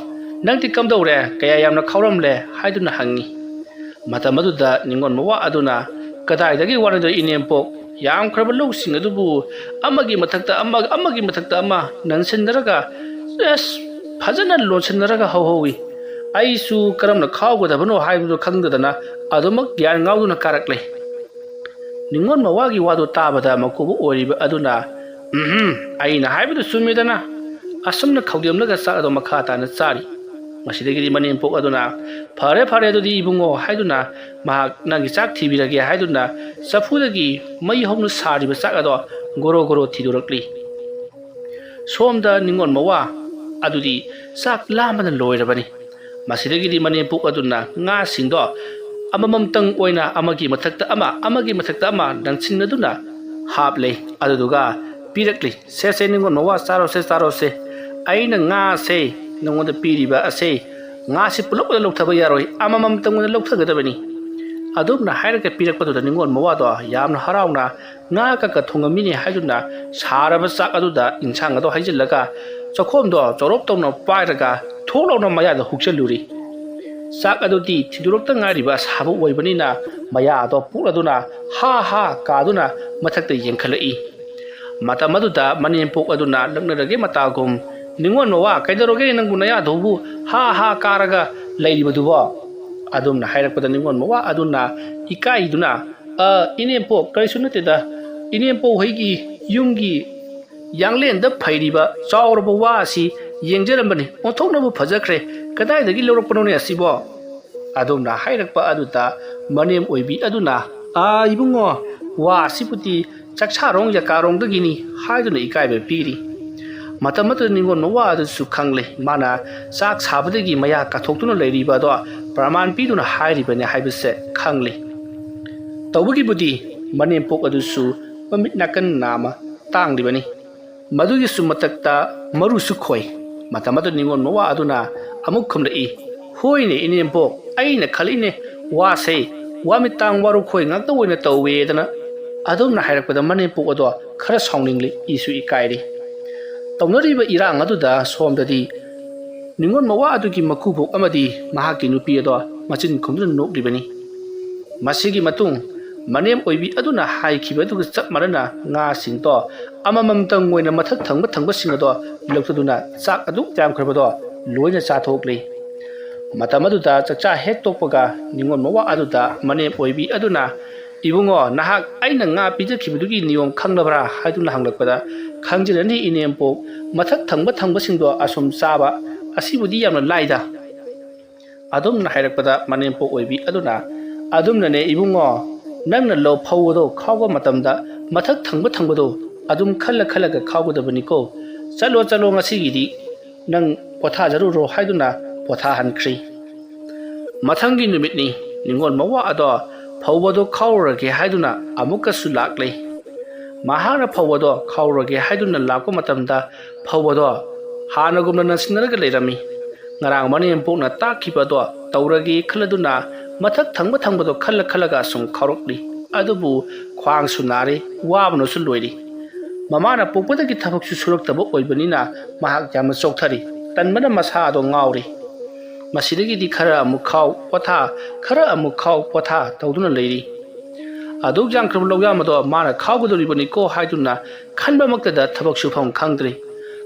ꯅꯪꯗꯤ ꯀꯝꯗꯧꯔꯦ? ꯀꯌꯥ ꯌꯥꯝꯅ ꯈꯥꯎꯔꯝꯂꯦ?" ꯍꯥꯏꯗꯨꯅ ꯍꯪꯉꯤ꯫ ꯃꯇꯝ ꯑꯗꯨꯗ ꯅꯤꯉꯣꯜ ꯃꯋꯥ ꯑꯗꯨꯅ, "ꯀꯗꯥꯏꯗꯒꯤ ꯋꯥꯅꯣꯗꯣ ꯏꯅꯦꯝꯄꯣꯛ? ꯌꯥꯝꯈ꯭ꯔꯕ ꯂꯧꯁꯤꯡ ꯑꯗꯨꯕꯨ ꯑꯃꯒꯤ ꯃꯊꯛꯇ ꯑꯃ, ꯑꯃꯒꯤ ꯃꯊꯛꯇ ꯑꯃ ꯅꯟꯁꯤꯟꯅꯔꯒ, ꯑꯁ, ꯐꯖꯅ ꯂꯣꯟꯁꯤꯟꯅꯔꯒ ꯍꯧꯍꯧꯏ꯫ ꯑꯩꯁꯨ ꯀꯔꯝꯅ ꯈꯥꯎꯒꯗꯕꯅꯣ ꯍꯥꯏꯕꯗꯨ ꯈꯪꯗꯗꯅ ꯑꯗꯨꯃꯛ ꯒ꯭ꯌꯥꯟ ꯉꯥꯎꯗꯨꯅ ꯀꯥꯔꯛꯂꯦ"꯫ ꯅꯤꯉꯣꯜ ꯃꯋꯥꯒꯤ ꯋꯥꯗꯨ ꯇꯥꯕꯗ ꯃꯀꯨꯕꯣꯛ ꯑꯣꯏꯔꯤꯕ ꯑꯗꯨꯅ, "ꯎꯝꯍꯨꯝ, ꯑꯩꯅ ꯍꯥꯏꯕꯗꯨ ꯆꯨꯝꯃꯦꯗꯅ"꯫ ꯑꯁꯨꯝꯅ ꯈꯧꯗꯦꯝꯂꯒ ꯆꯥꯛ ꯑꯗꯨ ꯃꯈꯥ ꯇꯥꯅ ꯆꯥꯔꯤ꯫ ꯃꯁꯤꯗꯒꯤꯗꯤ ꯃꯅꯦꯝꯄꯣꯛ ꯑꯗꯨꯅ, "ꯐꯔꯦ, ꯐꯔꯦ, ꯑꯗꯨꯗꯤ ꯏꯕꯨꯡꯉꯣ" ꯍꯥꯏꯗꯨꯅ ꯃꯍꯥꯛ ꯅꯪꯒꯤ ꯆꯥꯛ ꯊꯤꯕꯤꯔꯒꯦ ꯍꯥꯏꯗꯨꯅ ꯆꯐꯨꯗꯒꯤ ꯃꯩ ꯍꯧꯅ ꯁꯥꯔꯤꯕ ꯆꯥꯛ ꯑꯗꯣ ꯒꯣꯔꯣ ꯒꯣꯔꯣ ꯊꯤꯗꯣꯔꯛꯂꯤ꯫ ꯁꯣꯝꯗ ꯅꯤꯉꯣꯜ ꯃꯋꯥ ꯑꯗꯨꯗꯤ ꯆꯥꯛ ꯂꯥꯝꯕꯅ ꯂꯣꯏꯔꯕꯅꯤ꯫ ꯃꯁꯤꯗꯒꯤꯗꯤ ꯃꯅꯦꯝꯄꯣꯛ ꯑꯗꯨꯅ ꯉꯥꯁꯤꯡꯗꯣ ꯑꯃꯃꯝꯇꯪ ꯑꯣꯏꯅ ꯑꯃꯒꯤ ꯃꯊꯛꯇ ꯑꯃ, ꯑꯃꯒꯤ ꯃꯊꯛꯇ ꯑꯃ ꯅꯟꯁꯤꯟꯅꯗꯨꯅ ꯍꯥꯞꯂꯦ꯫ ꯑꯗꯨꯗꯨꯒ ꯄꯤꯔꯛꯂꯤ꯫ "ꯁꯦ, ꯁꯦ, ꯅꯤꯉꯣꯜ ꯃꯋꯥ, ꯆꯥꯔꯣꯁꯦ, ꯆꯥꯔꯣꯁꯦ꯫ ꯑꯩꯅ ꯉꯥꯁꯦ ꯅꯉꯣꯟꯗ ꯄꯤꯔꯤꯕ ꯑꯁꯦ, ꯉꯥꯁꯤ ꯄꯨꯂꯞ ꯑꯣꯏꯅ ꯂꯧꯊꯕ ꯌꯥꯔꯣꯏ, ꯑꯃꯃꯝꯇꯪ ꯑꯣꯏꯅ ꯂꯧꯊꯒꯗꯕꯅꯤ"꯫ ꯑꯗꯨꯝꯅ ꯍꯥꯏꯔꯒ ꯄꯤꯔꯛꯄꯗꯨꯗ ꯅꯤꯉꯣꯜ ꯃꯋꯥꯗꯣ ꯌꯥꯝꯅ ꯍꯔꯥꯎꯅ ꯉꯥ ꯀꯛꯀ ꯊꯣꯡꯉꯝꯃꯤꯅꯦ ꯍꯥꯏꯗꯨꯅ ꯁꯥꯔꯕ ꯆꯥꯛ ꯑꯗꯨꯗ ꯏꯟꯁꯥꯡ ꯑꯗꯨ ꯍꯩꯖꯤꯜꯂꯒ ꯆꯥꯛꯈꯣꯝꯗꯣ ꯆꯣꯔꯣꯞ ꯇꯧꯅ ꯄꯥꯏꯔꯒ ꯊꯣꯛ ꯂꯥꯎꯅ ꯃꯌꯥꯗ ꯍꯨꯛꯆꯜꯂꯨꯔꯤ꯫ ꯆꯥꯛ ꯑꯗꯨꯗꯤ ꯊꯤꯗꯣꯔꯛꯇ ꯉꯥꯏꯔꯤꯕ ꯑꯁꯥꯕ ꯑꯣꯏꯕꯅꯤꯅ ꯃꯌꯥ ꯑꯗꯣ ꯄꯣꯛꯂꯗꯨꯅ ꯍꯥ ꯍꯥ ꯀꯥꯗꯨꯅ ꯃꯊꯛꯇ ꯌꯦꯡꯈꯠꯂꯛꯏ꯫ ꯃꯇꯝ ꯑꯗꯨꯗ ꯃꯅꯦꯝꯄꯣꯛ ꯑꯗꯨꯅ ꯂꯛꯅꯔꯒꯦ ꯃꯇꯥꯒꯨꯝ, "ꯅꯤꯉꯣꯜ ꯃꯋꯥ, ꯀꯩꯗꯧꯔꯒꯦ ꯅꯪꯕꯨ ꯅꯌꯥꯗꯨꯕꯨ ꯍꯥ ꯍꯥ ꯀꯥꯔꯒ ꯂꯩꯔꯤꯕꯗꯨꯕꯣ?" ꯑꯗꯨꯝꯅ ꯍꯥꯏꯔꯛꯄꯗ ꯅꯤꯉꯣꯜ ꯃꯋꯥ ꯑꯗꯨꯅ ꯏꯀꯥꯏꯗꯨꯅ, "ꯑ, ꯏꯅꯦꯝꯄꯣꯛ, ꯀꯔꯤꯁꯨ ꯅꯠꯇꯦꯗ꯫ ꯏꯅꯦꯝꯄꯣꯛ ꯍꯣꯏꯒꯤ ꯌꯨꯝꯒꯤ ꯌꯥꯡꯂꯦꯟꯗ ꯐꯩꯔꯤꯕ ꯆꯥꯎꯔꯕ ꯋꯥ ꯑꯁꯤ ꯌꯦꯡꯖꯔꯝꯕꯅꯤ꯫ ꯑꯣꯟꯊꯣꯛꯅꯕꯨ ꯐꯖꯈ꯭ꯔꯦ꯫ ꯀꯗꯥꯏꯗꯒꯤ ꯂꯧꯔꯛꯄꯅꯣꯅꯦ ꯑꯁꯤꯕꯣ?" ꯑꯗꯨꯝꯅ ꯍꯥꯏꯔꯛꯄ ꯑꯗꯨꯗ ꯃꯅꯦꯝ ꯑꯣꯏꯕꯤ ꯑꯗꯨꯅ, "ꯑꯥ, ꯏꯕꯨꯡꯉꯣ, ꯋꯥ ꯑꯁꯤꯕꯨꯗꯤ ꯆꯥꯛꯁꯥꯔꯣꯡ ꯌꯥꯀꯥꯔꯣꯡꯗꯒꯤꯅꯤ" ꯍꯥꯏꯗꯨꯅ ꯏꯀꯥꯏꯕ ꯄꯤꯔꯤ꯫ ꯃꯇꯝ ꯑꯗꯨꯗ ꯅꯤꯡꯉꯣꯜ ꯃꯋꯥ ꯑꯗꯨꯁꯨ ꯈꯪꯂꯦ, ꯃꯥꯅ ꯆꯥꯛ ꯁꯥꯕꯗꯒꯤ ꯃꯌꯥ ꯀꯥꯊꯣꯛꯇꯨꯅ ꯂꯩꯔꯤꯕ ꯑꯗꯣ ꯄ꯭ꯔꯃꯥꯟ ꯄꯤꯗꯨꯅ ꯍꯥꯏꯔꯤꯕꯅꯤ ꯍꯥꯏꯕꯁꯦ ꯈꯪꯂꯦ꯫ ꯇꯧꯕꯒꯤꯕꯨꯗꯤ ꯃꯅꯦꯝꯄꯣꯛ ꯑꯗꯨꯁꯨ ꯃꯃꯤꯠ ꯅꯥꯀꯟ ꯅꯥꯝꯃ ꯇꯥꯡꯂꯤꯕꯅꯤ꯫ ꯃꯗꯨꯒꯤꯁꯨ ꯃꯊꯛꯇ ꯃꯔꯨꯁꯨ ꯈꯣꯏ꯫ ꯃꯇꯝ ꯑꯗꯨꯗ ꯅꯤꯡꯉꯣꯜ ꯃꯋꯥ ꯑꯗꯨꯅ ꯑꯃꯨꯛ ꯈꯨꯝꯂꯛꯏ, "ꯍꯣꯏꯅꯦ ꯏꯅꯦꯝꯄꯣꯛ, ꯑꯩꯅ ꯈꯜꯂꯤꯅꯦ, ꯋꯥꯁꯦ ꯋꯥꯃꯤꯇꯥꯡ ꯋꯥꯔꯨꯈꯣꯏ ꯉꯥꯛꯇ ꯑꯣꯏꯅ ꯇꯧꯋꯦꯗꯅ"꯫ ꯑꯗꯨꯝꯅ ꯍꯥꯏꯔꯛꯄꯗ ꯃꯅꯦꯝꯄꯣꯛ ꯑꯗꯣ ꯈꯔ ꯁꯥꯎꯅꯤꯡꯂꯤ, ꯏꯁꯨ ꯏꯀꯥꯏꯔꯤ꯫ ꯇꯧꯅꯔꯤꯕ ꯏꯔꯥꯡ ꯑꯗꯨꯗ ꯁꯣꯝꯗꯗꯤ ꯅꯤꯡꯉꯣꯜ ꯃꯋꯥ ꯑꯗꯨꯒꯤ ꯃꯀꯨꯕꯣꯛ ꯑꯃꯗꯤ ꯃꯍꯥꯛꯀꯤ ꯅꯨꯄꯤ ꯑꯗꯣ ꯃꯆꯤꯟ ꯈꯨꯝꯗꯨꯅ ꯅꯣꯛꯂꯤꯕꯅꯤ꯫ ꯃꯁꯤꯒꯤ ꯃꯇꯨꯡ ꯃꯅꯦꯝ ꯑꯣꯏꯕꯤ ꯑꯗꯨꯅ ꯍꯥꯏꯈꯤꯕ ꯑꯗꯨꯒ ꯆꯞ ꯃꯥꯟꯅꯅ ꯉꯥꯁꯤꯡꯗꯣ ꯑꯃꯃꯝꯇꯪ ꯑꯣꯏꯅ ꯃꯊꯛ ꯊꯪꯕ ꯊꯪꯕꯁꯤꯡ ꯑꯗꯣ ꯂꯧꯊꯗꯨꯅ ꯆꯥꯛ ꯑꯗꯨꯛ ꯌꯥꯝꯈ꯭ꯔꯕꯗꯣ ꯂꯣꯏꯅ ꯆꯥꯊꯣꯛꯂꯤ꯫ ꯃꯇꯝ ꯑꯗꯨꯗ ꯆꯥꯛꯆꯥ ꯍꯦꯛ ꯇꯣꯛꯄꯒ ꯅꯤꯡꯉꯣꯜ ꯃꯋꯥ ꯑꯗꯨꯗ ꯃꯅꯦꯝ ꯑꯣꯏꯕꯤ ꯑꯗꯨꯅ, "ꯏꯕꯨꯡꯉꯣ, ꯅꯍꯥꯛ ꯑꯩꯅ ꯉꯥ ꯄꯤꯖꯈꯤꯕꯗꯨꯒꯤ ꯅꯤꯌꯣꯝ ꯈꯪꯂꯕ꯭ꯔꯥ?" ꯍꯥꯏꯗꯨꯅ ꯍꯪꯂꯛꯄꯗ, "ꯈꯪꯖꯔꯅꯤ ꯏꯅꯦꯝꯄꯣꯛ, ꯃꯊꯛ ꯊꯪꯕ ꯊꯪꯕꯁꯤꯡꯗꯣ ꯑꯁꯨꯝ ꯆꯥꯕ, ꯑꯁꯤꯕꯨꯗꯤ ꯌꯥꯝꯅ ꯂꯥꯏꯗ"꯫ ꯑꯗꯨꯝꯅ ꯍꯥꯏꯔꯛꯄꯗ ꯃꯅꯦꯝꯄꯣꯛ ꯑꯣꯏꯕꯤ ꯑꯗꯨꯅ, "ꯑꯗꯨꯝꯅꯅꯦ ꯏꯕꯨꯡꯉꯣ, ꯅꯪꯅ ꯂꯧ ꯐꯧꯕꯗꯣ ꯈꯥꯎꯕ ꯃꯇꯝꯗ ꯃꯊꯛ ꯊꯪꯕ ꯊꯪꯕꯗꯣ ꯑꯗꯨꯝ ꯈꯜꯂ ꯈꯜꯂꯒ ꯈꯥꯎꯒꯗꯕꯅꯤꯀꯣ꯫ ꯆꯠꯂꯣ ꯆꯠꯂꯣ, ꯉꯁꯤꯒꯤꯗꯤ ꯅꯪ ꯄꯣꯊꯥꯖꯔꯨꯔꯣ" ꯍꯥꯏꯗꯨꯅ ꯄꯣꯊꯥꯍꯟꯈ꯭ꯔꯤ꯫ ꯃꯊꯪꯒꯤ ꯅꯨꯃꯤꯠꯅꯤ꯫ ꯅꯤꯡꯉꯣꯜ ꯃꯋꯥ ꯑꯗꯣ ꯐꯧꯕꯗꯣ ꯈꯥꯎꯔꯨꯔꯒꯦ ꯍꯥꯏꯗꯨꯅ ꯑꯃꯨꯛꯀꯁꯨ ꯂꯥꯛꯂꯦ꯫ ꯃꯍꯥꯛꯅ ꯐꯧꯕꯗꯣ ꯈꯥꯎꯔꯨꯔꯒꯦ ꯍꯥꯏꯗꯨꯅ ꯂꯥꯛꯄ ꯃꯇꯝꯗ ꯐꯧꯕꯗꯣ ꯍꯥꯟꯅꯒꯨꯝꯅ ꯅꯟꯁꯤꯟꯅꯔꯒ ꯂꯩꯔꯝꯃꯤ꯫ ꯉꯔꯥꯡ ꯃꯅꯦꯝꯄꯣꯛꯅ ꯇꯥꯛꯈꯤꯕꯗꯣ ꯇꯧꯔꯒꯦ ꯈꯜꯂꯗꯨꯅ ꯃꯊꯛ ꯊꯪꯕ ꯊꯪꯕꯗꯣ ꯈꯜꯂ ꯈꯜꯂꯒ ꯑꯁꯨꯝ ꯈꯥꯎꯔꯛꯂꯤ꯫ ꯑꯗꯨꯕꯨ ꯈ꯭ꯋꯥꯡꯁꯨ ꯅꯥꯔꯤ, ꯋꯥꯕꯅꯁꯨ ꯂꯣꯏꯔꯤ꯫ ꯃꯃꯥꯅ ꯄꯣꯛꯄꯗꯒꯤ ꯊꯕꯛꯁꯨ ꯁꯨꯔꯛꯇꯕ ꯑꯣꯏꯕꯅꯤꯅ ꯃꯍꯥꯛ ꯌꯥꯝꯅ ꯆꯣꯛꯊꯔꯤ꯫ ꯇꯟꯕꯅ ꯃꯁꯥ ꯑꯗꯣ ꯉꯥꯎꯔꯤ꯫ ꯃꯁꯤꯗꯒꯤꯗꯤ ꯈꯔ ꯑꯃꯨꯛ ꯈꯥꯎ ꯄꯣꯊꯥ, ꯈꯔ ꯑꯃꯨꯛ ꯈꯥꯎ ꯄꯣꯊꯥ ꯇꯧꯗꯨꯅ ꯂꯩꯔꯤ꯫ ꯑꯗꯨꯛ ꯌꯥꯝꯈ꯭ꯔꯕ ꯂꯧꯌꯥꯝ ꯑꯗꯣ ꯃꯥꯅ ꯈꯥꯎꯒꯗꯧꯔꯤꯕꯅꯤꯀꯣ ꯍꯥꯏꯗꯨꯅ ꯈꯟꯕꯃꯛꯇꯗ ꯊꯕꯛ ꯁꯨꯐꯝ ꯈꯪꯗ꯭ꯔꯦ꯫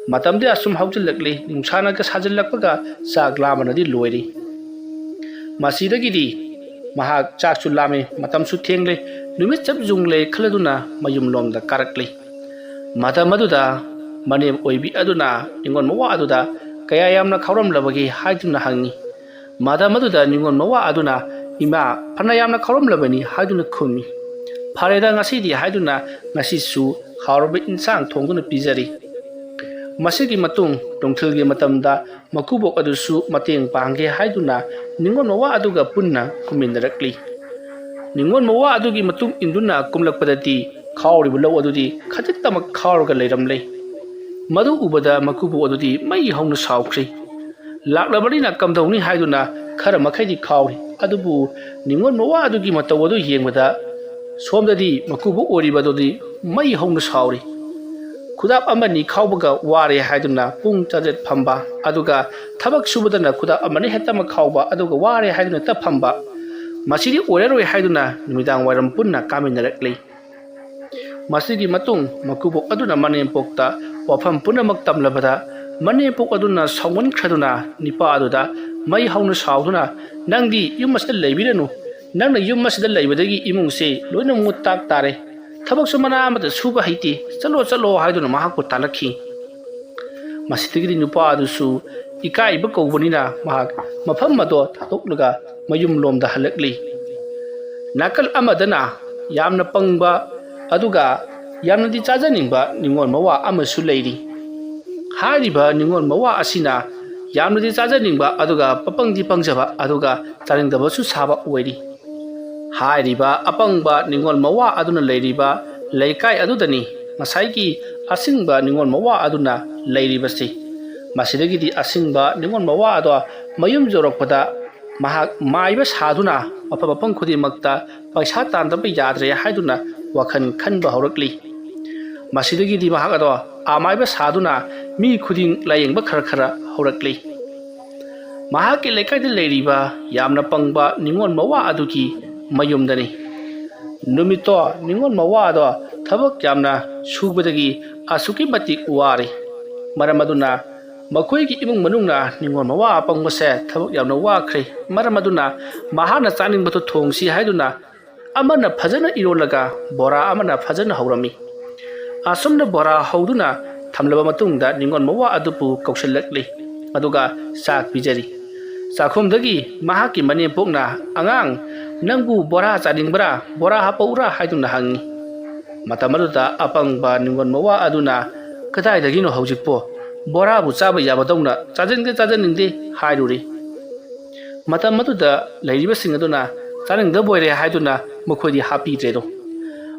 ꯃꯇꯝꯗꯤ ꯑꯁꯨꯝ ꯍꯧꯖꯤꯜꯂꯛꯂꯤ, ꯅꯨꯡꯁꯥꯅꯒ ꯁꯥꯖꯤꯜꯂꯛꯄꯒ ꯆꯥꯛ ꯂꯥꯝꯕꯅꯗꯤ ꯂꯣꯏꯔꯤ꯫ ꯃꯁꯤꯗꯒꯤꯗꯤ ꯃꯍꯥꯛ ꯆꯥꯛꯁꯨ ꯂꯥꯝꯃꯤ, ꯃꯇꯝꯁꯨ ꯊꯦꯡꯂꯦ, ꯅꯨꯃꯤꯠ ꯆꯞ ꯌꯨꯡꯂꯦ ꯈꯜꯂꯗꯨꯅ ꯃꯌꯨꯝꯂꯣꯝꯗ ꯀꯥꯔꯛꯂꯤ꯫ ꯃꯇꯝ ꯑꯗꯨꯗ ꯃꯅꯦꯝ ꯑꯣꯏꯕꯤ ꯑꯗꯨꯅ ꯅꯤꯉꯣꯜ ꯃꯋꯥ ꯑꯗꯨꯗ ꯀꯌꯥ ꯌꯥꯝꯅ ꯈꯥꯎꯔꯝꯂꯕꯒꯦ ꯍꯥꯏꯗꯨꯅ ꯍꯪꯉꯤ꯫ ꯃꯇꯝ ꯑꯗꯨꯗ ꯅꯤꯉꯣꯜ ꯃꯋꯥ ꯑꯗꯨꯅ, "ꯏꯃꯥ, ꯐꯅ ꯌꯥꯝꯅ ꯈꯥꯎꯔꯝꯂꯕꯅꯤ" ꯍꯥꯏꯗꯨꯅ ꯈꯨꯝꯃꯤ꯫ "ꯐꯔꯦꯗ ꯉꯁꯤꯗꯤ" ꯍꯥꯏꯗꯨꯅ ꯉꯁꯤꯁꯨ ꯍꯥꯎꯔꯕ ꯏꯟꯁꯥꯡ ꯊꯣꯡꯗꯨꯅ ꯄꯤꯖꯔꯤ꯫ ꯃꯁꯤꯒꯤ ꯃꯇꯨꯡ ꯅꯨꯡꯊꯤꯜꯒꯤ ꯃꯇꯝꯗ ꯃꯀꯨꯕꯣꯛ ꯑꯗꯨꯁꯨ ꯃꯇꯦꯡ ꯄꯥꯡꯒꯦ ꯍꯥꯏꯗꯨꯅ ꯅꯤꯉꯣꯜ ꯃꯋꯥ ꯑꯗꯨꯒ ꯄꯨꯟꯅ ꯀꯨꯝꯃꯤꯟꯅꯔꯛꯂꯤ꯫ ꯅꯤꯉꯣꯜ ꯃꯋꯥ ꯑꯗꯨꯒꯤ ꯃꯇꯨꯡ ꯏꯟꯗꯨꯅ ꯀꯨꯝꯂꯛꯄꯗꯗꯤ ꯈꯥꯎꯔꯤꯕ ꯂꯧ ꯑꯗꯨꯗꯤ ꯈꯖꯤꯛꯇꯃꯛ ꯈꯥꯎꯔꯒ ꯂꯩꯔꯝꯂꯦ꯫ ꯃꯗꯨ ꯎꯕꯗ ꯃꯀꯨꯕꯣꯛ ꯑꯗꯨꯗꯤ ꯃꯩ ꯍꯧꯅ ꯁꯥꯎꯈ꯭ꯔꯦ꯫ "ꯂꯥꯛꯂꯕꯅꯤꯅ ꯀꯝꯗꯧꯅꯤ" ꯍꯥꯏꯗꯨꯅ ꯈꯔ ꯃꯈꯩꯗꯤ ꯈꯥꯎꯔꯤ꯫ ꯑꯗꯨꯕꯨ ꯅꯤꯉꯣꯜ ꯃꯋꯥ ꯑꯗꯨꯒꯤ ꯃꯇꯧ ꯑꯗꯨ ꯌꯦꯡꯕꯗ ꯁꯣꯝꯗꯗꯤ ꯃꯀꯨꯕꯣꯛ ꯑꯣꯏꯔꯤꯕ ꯑꯗꯨꯗꯤ ꯃꯩ ꯍꯧꯅ ꯁꯥꯎꯔꯤ꯫ ꯈꯨꯗꯥꯞ ꯑꯃꯅꯤ ꯈꯥꯎꯕꯒ ꯋꯥꯔꯦ ꯍꯥꯏꯗꯨꯅ ꯄꯨꯡ ꯇꯔꯦꯠ ꯐꯝꯕ, ꯑꯗꯨꯒ ꯊꯕꯛ ꯁꯨꯕꯗꯅ ꯈꯨꯗꯥꯞ ꯑꯃꯅꯤ ꯍꯦꯛꯇꯃꯛ ꯈꯥꯎꯕ, ꯑꯗꯨꯒ ꯋꯥꯔꯦ ꯍꯥꯏꯗꯨꯅ ꯍꯦꯛꯇ ꯐꯝꯕ꯫ ꯃꯁꯤꯗꯤ ꯑꯣꯏꯔꯔꯣꯏ ꯍꯥꯏꯗꯨꯅ ꯅꯨꯃꯤꯗꯥꯡ ꯋꯥꯏꯔꯝ ꯄꯨꯟꯅ ꯀꯥꯃꯤꯟꯅꯔꯛꯂꯤ꯫ ꯃꯁꯤꯒꯤ ꯃꯇꯨꯡ ꯃꯀꯨꯕꯣꯛ ꯑꯗꯨꯅ ꯃꯅꯦꯝꯄꯣꯛꯇ ꯋꯥꯐꯝ ꯄꯨꯝꯅꯃꯛ ꯇꯝꯂꯕꯗ, ꯃꯅꯦꯝꯄꯣꯛ ꯑꯗꯨꯅ ꯁꯥꯎꯃꯟꯈ꯭ꯔꯗꯨꯅ ꯅꯤꯄꯥ ꯑꯗꯨꯗ, ꯃꯩ ꯍꯧꯅ ꯁꯥꯎꯗꯨꯅ, "ꯅꯪꯗꯤ ꯌꯨꯝ ꯑꯁꯤꯗ ꯂꯩꯕꯤꯔꯅꯨ꯫ ꯅꯪꯅ ꯌꯨꯝ ꯑꯁꯤꯗ ꯂꯩꯕꯗꯒꯤ ꯏꯃꯨꯡꯁꯦ ꯂꯣꯏꯅ ꯃꯨꯠ ꯇꯥꯛ ꯇꯥꯔꯦ꯫ ꯊꯕꯛꯁꯨ ꯃꯅꯥ ꯑꯃꯠꯇ ꯁꯨꯕ ꯍꯩꯇꯦ꯫ ꯆꯠꯂꯣ, ꯆꯠꯂꯣ" ꯍꯥꯏꯗꯨꯅ ꯃꯍꯥꯛꯄꯨ ꯇꯥꯜꯂꯛꯈꯤ꯫ ꯃꯁꯤꯗꯒꯤꯗꯤ ꯅꯨꯄꯥ ꯑꯗꯨꯁꯨ ꯏꯀꯥꯏꯕ ꯀꯧꯕꯅꯤꯅ ꯃꯍꯥꯛ ꯃꯐꯝ ꯑꯗꯣ ꯊꯥꯗꯣꯛꯂꯒ ꯃꯌꯨꯝꯂꯣꯝꯗ ꯍꯜꯂꯛꯂꯤ꯫ ꯅꯥꯀꯜ ꯑꯃꯗꯅ ꯌꯥꯝꯅ ꯄꯪꯕ ꯑꯗꯨꯒ ꯌꯥꯝꯅꯗꯤ ꯆꯥꯖꯅꯤꯡꯕ ꯅꯤꯉꯣꯜ ꯃꯋꯥ ꯑꯃꯁꯨ ꯂꯩꯔꯤ꯫ ꯍꯥꯏꯔꯤꯕ ꯅꯤꯉꯣꯜ ꯃꯋꯥ ꯑꯁꯤꯅ ꯌꯥꯝꯅꯗꯤ ꯆꯥꯖꯅꯤꯡꯕ ꯑꯗꯨꯒ ꯄꯪꯗꯤ ꯄꯪꯖꯕ ꯑꯗꯨꯒ ꯆꯥꯅꯤꯡꯗꯕꯁꯨ ꯁꯥꯕ ꯑꯣꯏꯔꯤ꯫ ꯍꯥꯏꯔꯤꯕ ꯑꯄꯪꯕ ꯅꯤꯉꯣꯜ ꯃꯋꯥ ꯑꯗꯨꯅ ꯂꯩꯔꯤꯕ ꯂꯩꯀꯥꯏ ꯑꯗꯨꯗꯅꯤ ꯉꯁꯥꯏꯒꯤ ꯑꯁꯤꯡꯕ ꯅꯤꯉꯣꯜ ꯃꯋꯥ ꯑꯗꯨꯅ ꯂꯩꯔꯤꯕꯁꯤ꯫ ꯃꯁꯤꯗꯒꯤꯗꯤ ꯑꯁꯤꯡꯕ ꯅꯤꯉꯣꯜ ꯃꯋꯥ ꯑꯗꯣ ꯃꯌꯨꯝ ꯌꯧꯔꯛꯄꯗ ꯃꯍꯥꯛ ꯃꯥꯏꯕ ꯁꯥꯗꯨꯅ ꯃꯐꯝ ꯃꯐꯝ ꯈꯨꯗꯤꯡꯃꯛꯇ ꯄꯩꯁꯥ ꯇꯥꯟꯗꯕ ꯌꯥꯗ꯭ꯔꯦ ꯍꯥꯏꯗꯨꯅ ꯋꯥꯈꯜ ꯈꯟꯕ ꯍꯧꯔꯛꯂꯤ꯫ ꯃꯁꯤꯗꯒꯤꯗꯤ ꯃꯍꯥꯛ ꯑꯗꯣ ꯑꯃꯥꯏꯕ ꯁꯥꯗꯨꯅ ꯃꯤ ꯈꯨꯗꯤꯡ ꯂꯥꯌꯦꯡꯕ ꯈꯔ ꯈꯔ ꯍꯧꯔꯛꯂꯤ꯫ ꯃꯍꯥꯛꯀꯤ ꯂꯩꯀꯥꯏꯗ ꯂꯩꯔꯤꯕ ꯌꯥꯝꯅ ꯄꯪꯕ ꯅꯤꯉꯣꯜ ꯃꯋꯥ ꯑꯗꯨꯒꯤ ꯃꯌꯨꯝꯗꯅꯤ꯫ ꯅꯨꯃꯤꯠꯇꯣ ꯅꯤꯉꯣꯜ ꯃꯋꯥ ꯑꯗꯣ ꯊꯕꯛ ꯌꯥꯝꯅ ꯁꯨꯕꯗꯒꯤ ꯑꯁꯨꯛꯀꯤ ꯃꯇꯤꯛ ꯋꯥꯔꯦ꯫ ꯃꯔꯝ ꯑꯗꯨꯅ ꯃꯈꯣꯏꯒꯤ ꯏꯃꯨꯡ ꯃꯅꯨꯡꯅ ꯅꯤꯉꯣꯜ ꯃꯋꯥ ꯑꯄꯪꯕꯁꯦ ꯊꯕꯛ ꯌꯥꯝꯅ ꯋꯥꯈ꯭ꯔꯦ꯫ ꯃꯔꯝ ꯑꯗꯨꯅ ꯃꯍꯥꯛꯅ ꯆꯥꯅꯤꯡꯕꯗꯨ ꯊꯣꯡꯁꯤ ꯍꯥꯏꯗꯨꯅ ꯑꯃꯅ ꯐꯖꯅ ꯏꯔꯣꯜꯂꯒ ꯕꯣꯔꯥ ꯑꯃꯅ ꯐꯖꯅ ꯍꯧꯔꯝꯃꯤ꯫ ꯑꯁꯨꯝꯅ ꯕꯣꯔꯥ ꯍꯧꯗꯨꯅ ꯊꯝꯂꯕ ꯃꯇꯨꯡꯗ ꯅꯤꯉꯣꯜ ꯃꯋꯥ ꯑꯗꯨꯕꯨ ꯀꯧꯁꯤꯜꯂꯛꯂꯤ꯫ ꯑꯗꯨꯒ ꯆꯥꯛ ꯄꯤꯖꯔꯤ꯫ ꯆꯥꯛꯈꯨꯝꯗꯒꯤ ꯃꯍꯥꯛꯀꯤ ꯃꯅꯦꯝꯄꯣꯛꯅ, "ꯑꯉꯥꯡ, ꯅꯪꯕꯨ ꯕꯣꯔꯥ ꯆꯥꯅꯤꯡꯕ꯭ꯔꯥ? ꯕꯣꯔꯥ ꯍꯥꯞꯄꯛꯎꯔꯥ?" ꯍꯥꯏꯗꯨꯅ ꯍꯪꯉꯤ꯫ ꯃꯇꯝ ꯑꯗꯨꯗ ꯑꯄꯪꯕ ꯅꯤꯉꯣꯜ ꯃꯋꯥ ꯑꯗꯨꯅ, "ꯀꯗꯥꯏꯗꯒꯤꯅꯣ ꯍꯧꯖꯤꯛꯄꯣ? ꯕꯣꯔꯥꯕꯨ ꯆꯥꯕ ꯌꯥꯕꯗꯧꯅ ꯆꯥꯖꯅꯤꯡꯗꯦ, ꯆꯥꯖꯅꯤꯡꯗꯦ" ꯍꯥꯏꯔꯨꯔꯤ꯫ ꯃꯇꯝ ꯑꯗꯨꯗ ꯂꯩꯔꯤꯕꯁꯤꯡ ꯑꯗꯨꯅ ꯆꯥꯅꯤꯡꯗꯕ ꯑꯣꯏꯔꯦ ꯍꯥꯏꯗꯨꯅ ꯃꯈꯣꯏꯗꯤ ꯍꯥꯞꯄꯤꯗ꯭ꯔꯦꯗꯣ꯫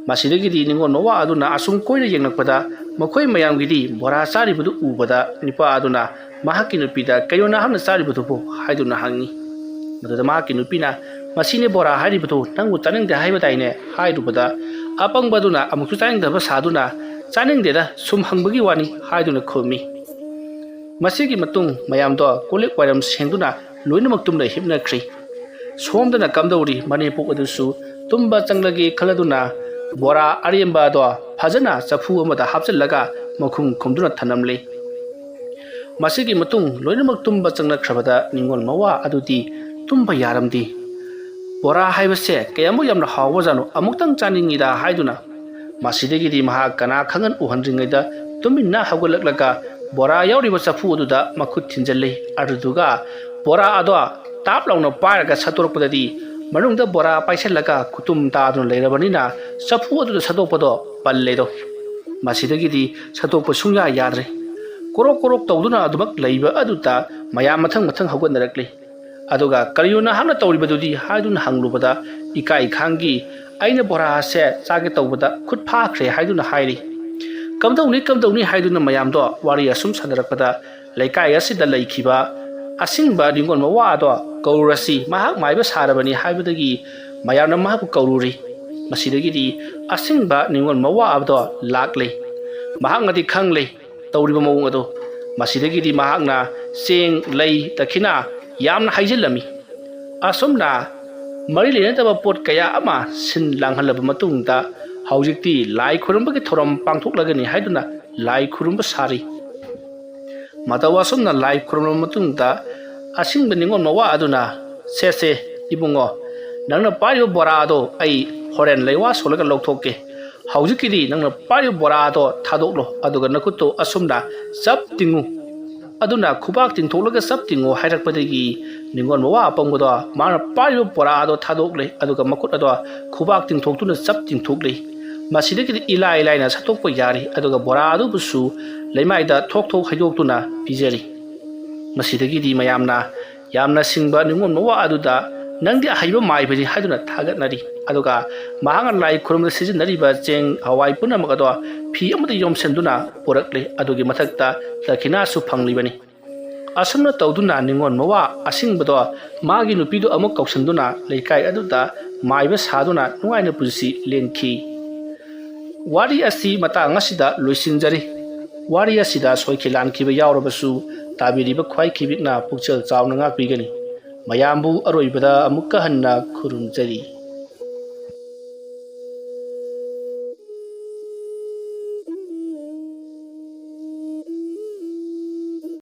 ꯃꯁꯤꯗꯒꯤꯗꯤ ꯅꯤꯉꯣꯜ ꯃꯋꯥ ꯑꯗꯨꯅ ꯑꯁꯨꯝ ꯀꯣꯏꯅ ꯌꯦꯡꯂꯛꯄꯗ ꯃꯈꯣꯏ ꯃꯌꯥꯝꯒꯤꯗꯤ ꯕꯣꯔꯥ ꯆꯥꯔꯤꯕꯗꯨ ꯎꯕꯗ ꯅꯨꯄꯥ ꯑꯗꯨꯅ ꯃꯍꯥꯛꯀꯤ ꯅꯨꯄꯤꯗ, "ꯀꯩꯅꯣ ꯅꯍꯥꯛꯅ ꯆꯥꯔꯤꯕꯗꯨꯕꯨ?" ꯍꯥꯏꯗꯨꯅ ꯍꯪꯉꯤ꯫ ꯃꯗꯨꯗ ꯃꯍꯥꯛꯀꯤ ꯅꯨꯄꯤꯅ, "ꯃꯁꯤꯅꯦ ꯕꯣꯔꯥ ꯍꯥꯏꯔꯤꯕꯗꯨ, ꯅꯪꯕꯨ ꯆꯥꯅꯤꯡꯗꯦ ꯍꯥꯏꯕꯗꯥꯏꯅꯦ?" ꯍꯥꯏꯔꯨꯕꯗ ꯑꯄꯪꯕ ꯑꯗꯨꯅ ꯑꯃꯨꯛꯁꯨ ꯆꯥꯅꯤꯡꯗꯕ ꯁꯥꯗꯨꯅ, "ꯆꯥꯅꯤꯡꯗꯦꯗ, ꯁꯨꯝ ꯍꯪꯕꯒꯤ ꯋꯥꯅꯤ" ꯍꯥꯏꯗꯨꯅ ꯈꯨꯝꯃꯤ꯫ ꯃꯁꯤꯒꯤ ꯃꯇꯨꯡ ꯃꯌꯥꯝꯗꯣ ꯀꯣꯜꯂꯤꯛ ꯋꯥꯏꯔꯝ ꯁꯦꯡꯗꯨꯅ ꯂꯣꯏꯅꯃꯛ ꯇꯨꯝꯅ ꯍꯤꯞꯅꯈ꯭ꯔꯤ꯫ ꯁꯣꯝꯗꯅ ꯀꯝꯗꯧꯔꯤ, ꯃꯅꯦꯝꯄꯣꯛ ꯑꯗꯨꯁꯨ ꯇꯨꯝꯕ ꯆꯪꯂꯒꯦ ꯈꯜꯂꯗꯨꯅ ꯕꯣꯔꯥ ꯑꯔꯦꯝꯕ ꯑꯗꯣ ꯐꯖꯅ ꯆꯐꯨ ꯑꯃꯗ ꯍꯥꯞꯆꯤꯜꯂꯒ ꯃꯈꯨꯝ ꯈꯨꯝꯗꯨꯅ ꯊꯝꯂꯝꯂꯤ꯫ ꯃꯁꯤꯒꯤ ꯃꯇꯨꯡ ꯂꯣꯏꯅꯃꯛ ꯇꯨꯝꯕ ꯆꯪꯂꯛꯈ꯭ꯔꯕꯗ ꯅꯤꯉꯣꯜ ꯃꯋꯥ ꯑꯗꯨꯗꯤ ꯇꯨꯝꯕ ꯌꯥꯔꯝꯗꯦ꯫ "ꯕꯣꯔꯥ ꯍꯥꯏꯕꯁꯦ ꯀꯌꯥꯃꯨꯛ ꯌꯥꯝꯅ ꯍꯥꯎꯕꯖꯥꯠꯅꯣ, ꯑꯃꯨꯛꯇꯪ ꯆꯥꯅꯤꯡꯉꯤꯗ" ꯍꯥꯏꯗꯨꯅ꯫ ꯃꯁꯤꯗꯒꯤꯗꯤ ꯃꯍꯥꯛ ꯀꯅꯥ ꯈꯪꯍꯟ ꯎꯍꯟꯗ꯭ꯔꯤꯉꯩꯗ ꯇꯨꯃꯤꯟꯅ ꯍꯧꯒꯠꯂꯛꯂꯒ ꯕꯣꯔꯥ ꯌꯥꯎꯔꯤꯕ ꯆꯐꯨ ꯑꯗꯨꯗ ꯃꯈꯨꯠ ꯊꯤꯟꯖꯤꯜꯂꯤ꯫ ꯑꯗꯨꯗꯨꯒ ꯕꯣꯔꯥ ꯑꯗꯣ ꯇꯥꯞ ꯂꯥꯎꯅ ꯄꯥꯏꯔꯒ ꯁꯠꯇꯣꯔꯛꯄꯗꯗꯤ ꯃꯅꯨꯡꯗ ꯕꯣꯔꯥ ꯄꯥꯏꯁꯤꯜꯂꯒ ꯈꯨꯇꯨꯝ ꯇꯥꯗꯨꯅ ꯂꯩꯔꯕꯅꯤꯅ ꯆꯐꯨ ꯑꯗꯨꯗ ꯁꯠꯇꯣꯛꯄꯗꯣ ꯄꯜꯂꯦꯗꯣ꯫ ꯃꯁꯤꯗꯒꯤꯗꯤ ꯁꯠꯇꯣꯛꯄ ꯁꯨꯡꯌꯥ ꯌꯥꯗ꯭ꯔꯦ꯫ ꯀꯣꯔꯣꯛ ꯀꯣꯔꯣꯛ ꯇꯧꯗꯨꯅ ꯑꯗꯨꯃꯛ ꯂꯩꯕ ꯑꯗꯨꯗ ꯃꯌꯥꯝ ꯃꯊꯪ ꯃꯊꯪ ꯍꯧꯒꯠꯅꯔꯛꯂꯤ꯫ ꯑꯗꯨꯒ "ꯀꯔꯤꯅꯣ ꯅꯍꯥꯛꯅ ꯇꯧꯔꯤꯕꯗꯨꯗꯤ?" ꯍꯥꯏꯗꯨꯅ ꯍꯪꯂꯨꯕꯗ ꯏꯀꯥꯏ ꯈꯥꯡꯒꯤ "ꯑꯩꯅ ꯕꯣꯔꯥ ꯑꯁꯦ ꯆꯥꯒꯦ ꯇꯧꯕꯗ ꯈꯨꯠ ꯐꯥꯈ꯭ꯔꯦ" ꯍꯥꯏꯗꯨꯅ ꯍꯥꯏꯔꯤ꯫ "ꯀꯝꯗꯧꯅꯤ ꯀꯝꯗꯧꯅꯤ?" ꯍꯥꯏꯗꯨꯅ ꯃꯌꯥꯝꯗꯣ ꯋꯥꯔꯤ ꯑꯁꯨꯝ ꯁꯥꯟꯅꯔꯛꯄꯗ ꯂꯩꯀꯥꯏ ꯑꯁꯤꯗ ꯂꯩꯈꯤꯕ ꯑꯁꯤꯡꯕ ꯅꯤꯉꯣꯜ ꯃꯋꯥ ꯑꯗꯣ ꯀꯧꯔꯨꯔꯁꯤ, ꯃꯍꯥꯛ ꯃꯥꯏꯕ ꯁꯥꯔꯕꯅꯤ ꯍꯥꯏꯕꯗꯒꯤ ꯃꯌꯥꯝꯅ ꯃꯍꯥꯛꯄꯨ ꯀꯧꯔꯨꯔꯤ꯫ ꯃꯁꯤꯗꯒꯤꯗꯤ ꯑꯁꯤꯡꯕ ꯅꯤꯉꯣꯜ ꯃꯋꯥ ꯑꯗꯣ ꯂꯥꯛꯂꯦ꯫ ꯃꯍꯥꯛꯅꯗꯤ ꯈꯪꯂꯦ ꯇꯧꯔꯤꯕ ꯃꯑꯣꯡ ꯑꯗꯣ꯫ ꯃꯁꯤꯗꯒꯤꯗꯤ ꯃꯍꯥꯛꯅ ꯆꯦꯡ, ꯂꯩ, ꯗꯈꯤꯅꯥ ꯌꯥꯝꯅ ꯍꯩꯖꯤꯜꯂꯝꯃꯤ꯫ ꯑꯁꯨꯝꯅ ꯃꯔꯤ ꯂꯩꯅꯗꯕ ꯄꯣꯠ ꯀꯌꯥ ꯑꯃ ꯁꯤꯟ ꯂꯥꯡꯍꯜꯂꯕ ꯃꯇꯨꯡꯗ, ꯍꯧꯖꯤꯛꯇꯤ ꯂꯥꯏ ꯈꯨꯔꯨꯝꯕꯒꯤ ꯊꯧꯔꯝ ꯄꯥꯡꯊꯣꯛꯂꯒꯅꯤ ꯍꯥꯏꯗꯨꯅ ꯂꯥꯏ ꯈꯨꯔꯨꯝꯕ ꯁꯥꯔꯤ꯫ ꯃꯇꯧ ꯑꯁꯨꯝꯅ ꯂꯥꯏ ꯈꯨꯔꯨꯝꯂꯕ ꯃꯇꯨꯡꯗ, ꯑꯁꯤꯡꯕ ꯅꯤꯉꯣꯜ ꯃꯋꯥ ꯑꯗꯨꯅ, "ꯁꯦ, ꯁꯦ, ꯏꯕꯨꯡꯉꯣ, ꯅꯪꯅ ꯄꯥꯏꯔꯤꯕ ꯕꯣꯔꯥ ꯑꯗꯣ ꯑꯩ ꯍꯣꯔꯦꯟ ꯂꯩꯋꯥ ꯁꯣꯜꯂꯒ ꯂꯧꯊꯣꯛꯀꯦ꯫ ꯍꯧꯖꯤꯛꯀꯤꯗꯤ ꯅꯪꯅ ꯄꯥꯏꯔꯤꯕ ꯕꯣꯔꯥ ꯑꯗꯣ ꯊꯥꯗꯣꯛꯂꯣ, ꯑꯗꯨꯒ ꯅꯈꯨꯠꯇꯣ ꯑꯁꯨꯝꯅ ꯆꯞ ꯇꯤꯡꯉꯨ꯫ ꯑꯗꯨꯅ ꯈꯨꯕꯥꯛ ꯇꯤꯡꯊꯣꯛꯂꯒ ꯆꯞ ꯇꯤꯡꯉꯨ" ꯍꯥꯏꯔꯛꯄꯗꯒꯤ, ꯅꯤꯉꯣꯜ ꯃꯋꯥ ꯑꯄꯪꯕꯗꯣ ꯃꯥꯅ ꯄꯥꯏꯔꯤꯕ ꯕꯣꯔꯥ ꯑꯗꯣ ꯊꯥꯗꯣꯛꯂꯦ, ꯑꯗꯨꯒ ꯃꯈꯨꯠ ꯑꯗꯣ ꯈꯨꯕꯥꯛ ꯇꯤꯡꯊꯣꯛꯇꯨꯅ ꯆꯞ ꯇꯤꯡꯊꯣꯛꯂꯦ꯫ ꯃꯁꯤꯗꯒꯤꯗꯤ ꯏꯂꯥꯏ ꯂꯥꯏꯅ ꯁꯠꯇꯣꯛꯄ ꯌꯥꯔꯦ, ꯑꯗꯨꯒ ꯕꯣꯔꯥ ꯑꯗꯨꯕꯨꯁꯨ ꯂꯩꯃꯥꯏꯗ ꯊꯣꯛ ꯊꯣꯛ ꯍꯩꯗꯣꯛꯇꯨꯅ ꯄꯤꯖꯔꯦ꯫ ꯃꯁꯤꯗꯒꯤꯗꯤ ꯃꯌꯥꯝꯅ ꯌꯥꯝꯅ ꯁꯤꯡꯕ ꯅꯤꯉꯣꯜ ꯃꯋꯥ ꯑꯗꯨꯗ, "ꯅꯪꯗꯤ ꯑꯍꯩꯕ ꯃꯥꯏꯕꯅꯤ" ꯍꯥꯏꯗꯨꯅ ꯊꯥꯒꯠꯅꯔꯤ꯫ ꯑꯗꯨꯒ ꯃꯍꯥꯛꯅ ꯂꯥꯏ ꯈꯨꯔꯨꯝꯕꯗ ꯁꯤꯖꯤꯟꯅꯔꯤꯕ ꯆꯦꯡ ꯍꯋꯥꯏ ꯄꯨꯝꯅꯃꯛ ꯑꯗꯣ ꯐꯤ ꯑꯃꯗ ꯌꯣꯝꯁꯤꯟꯗꯨꯅ ꯄꯨꯔꯛꯂꯦ꯫ ꯑꯗꯨꯒꯤ ꯃꯊꯛꯇ ꯗꯈꯤꯅꯥꯁꯨ ꯐꯪꯂꯤꯕꯅꯤ꯫ ꯑꯁꯨꯝꯅ ꯇꯧꯗꯨꯅ ꯅꯤꯉꯣꯜ ꯃꯋꯥ ꯑꯁꯤꯡꯕꯗꯣ ꯃꯥꯒꯤ ꯅꯨꯄꯤꯗꯨ ꯑꯃꯨꯛ ꯀꯧꯁꯤꯟꯗꯨꯅ ꯂꯩꯀꯥꯏ ꯑꯗꯨꯗ ꯃꯥꯏꯕ ꯁꯥꯗꯨꯅ ꯅꯨꯡꯉꯥꯏꯅ ꯄꯨꯟꯁꯤ ꯂꯦꯟꯈꯤ꯫ ꯋꯥꯔꯤ ꯑꯁꯤ ꯃꯇꯥꯡ ꯑꯁꯤꯗ ꯂꯣꯏꯁꯤꯟꯖꯔꯤ꯫ ꯋꯥꯔꯤ ꯑꯁꯤꯗ ꯁꯣꯏꯈꯤ ꯂꯥꯟꯈꯤꯕ ꯌꯥꯎꯔꯕꯁꯨ, ꯇꯥꯕꯤꯔꯤꯕ ꯈ꯭ꯋꯥꯏ ꯈꯤꯕꯤꯛꯅ ꯄꯨꯛꯆꯦꯜ ꯆꯥꯎꯅ ꯉꯥꯛꯄꯤꯒꯅꯤ꯫ ꯃꯌꯥꯝꯕꯨ ꯑꯔꯣꯏꯕꯗ ꯑꯃꯨꯛꯀ ꯍꯟꯅ ꯈꯨꯔꯨꯝꯖꯔꯤ꯫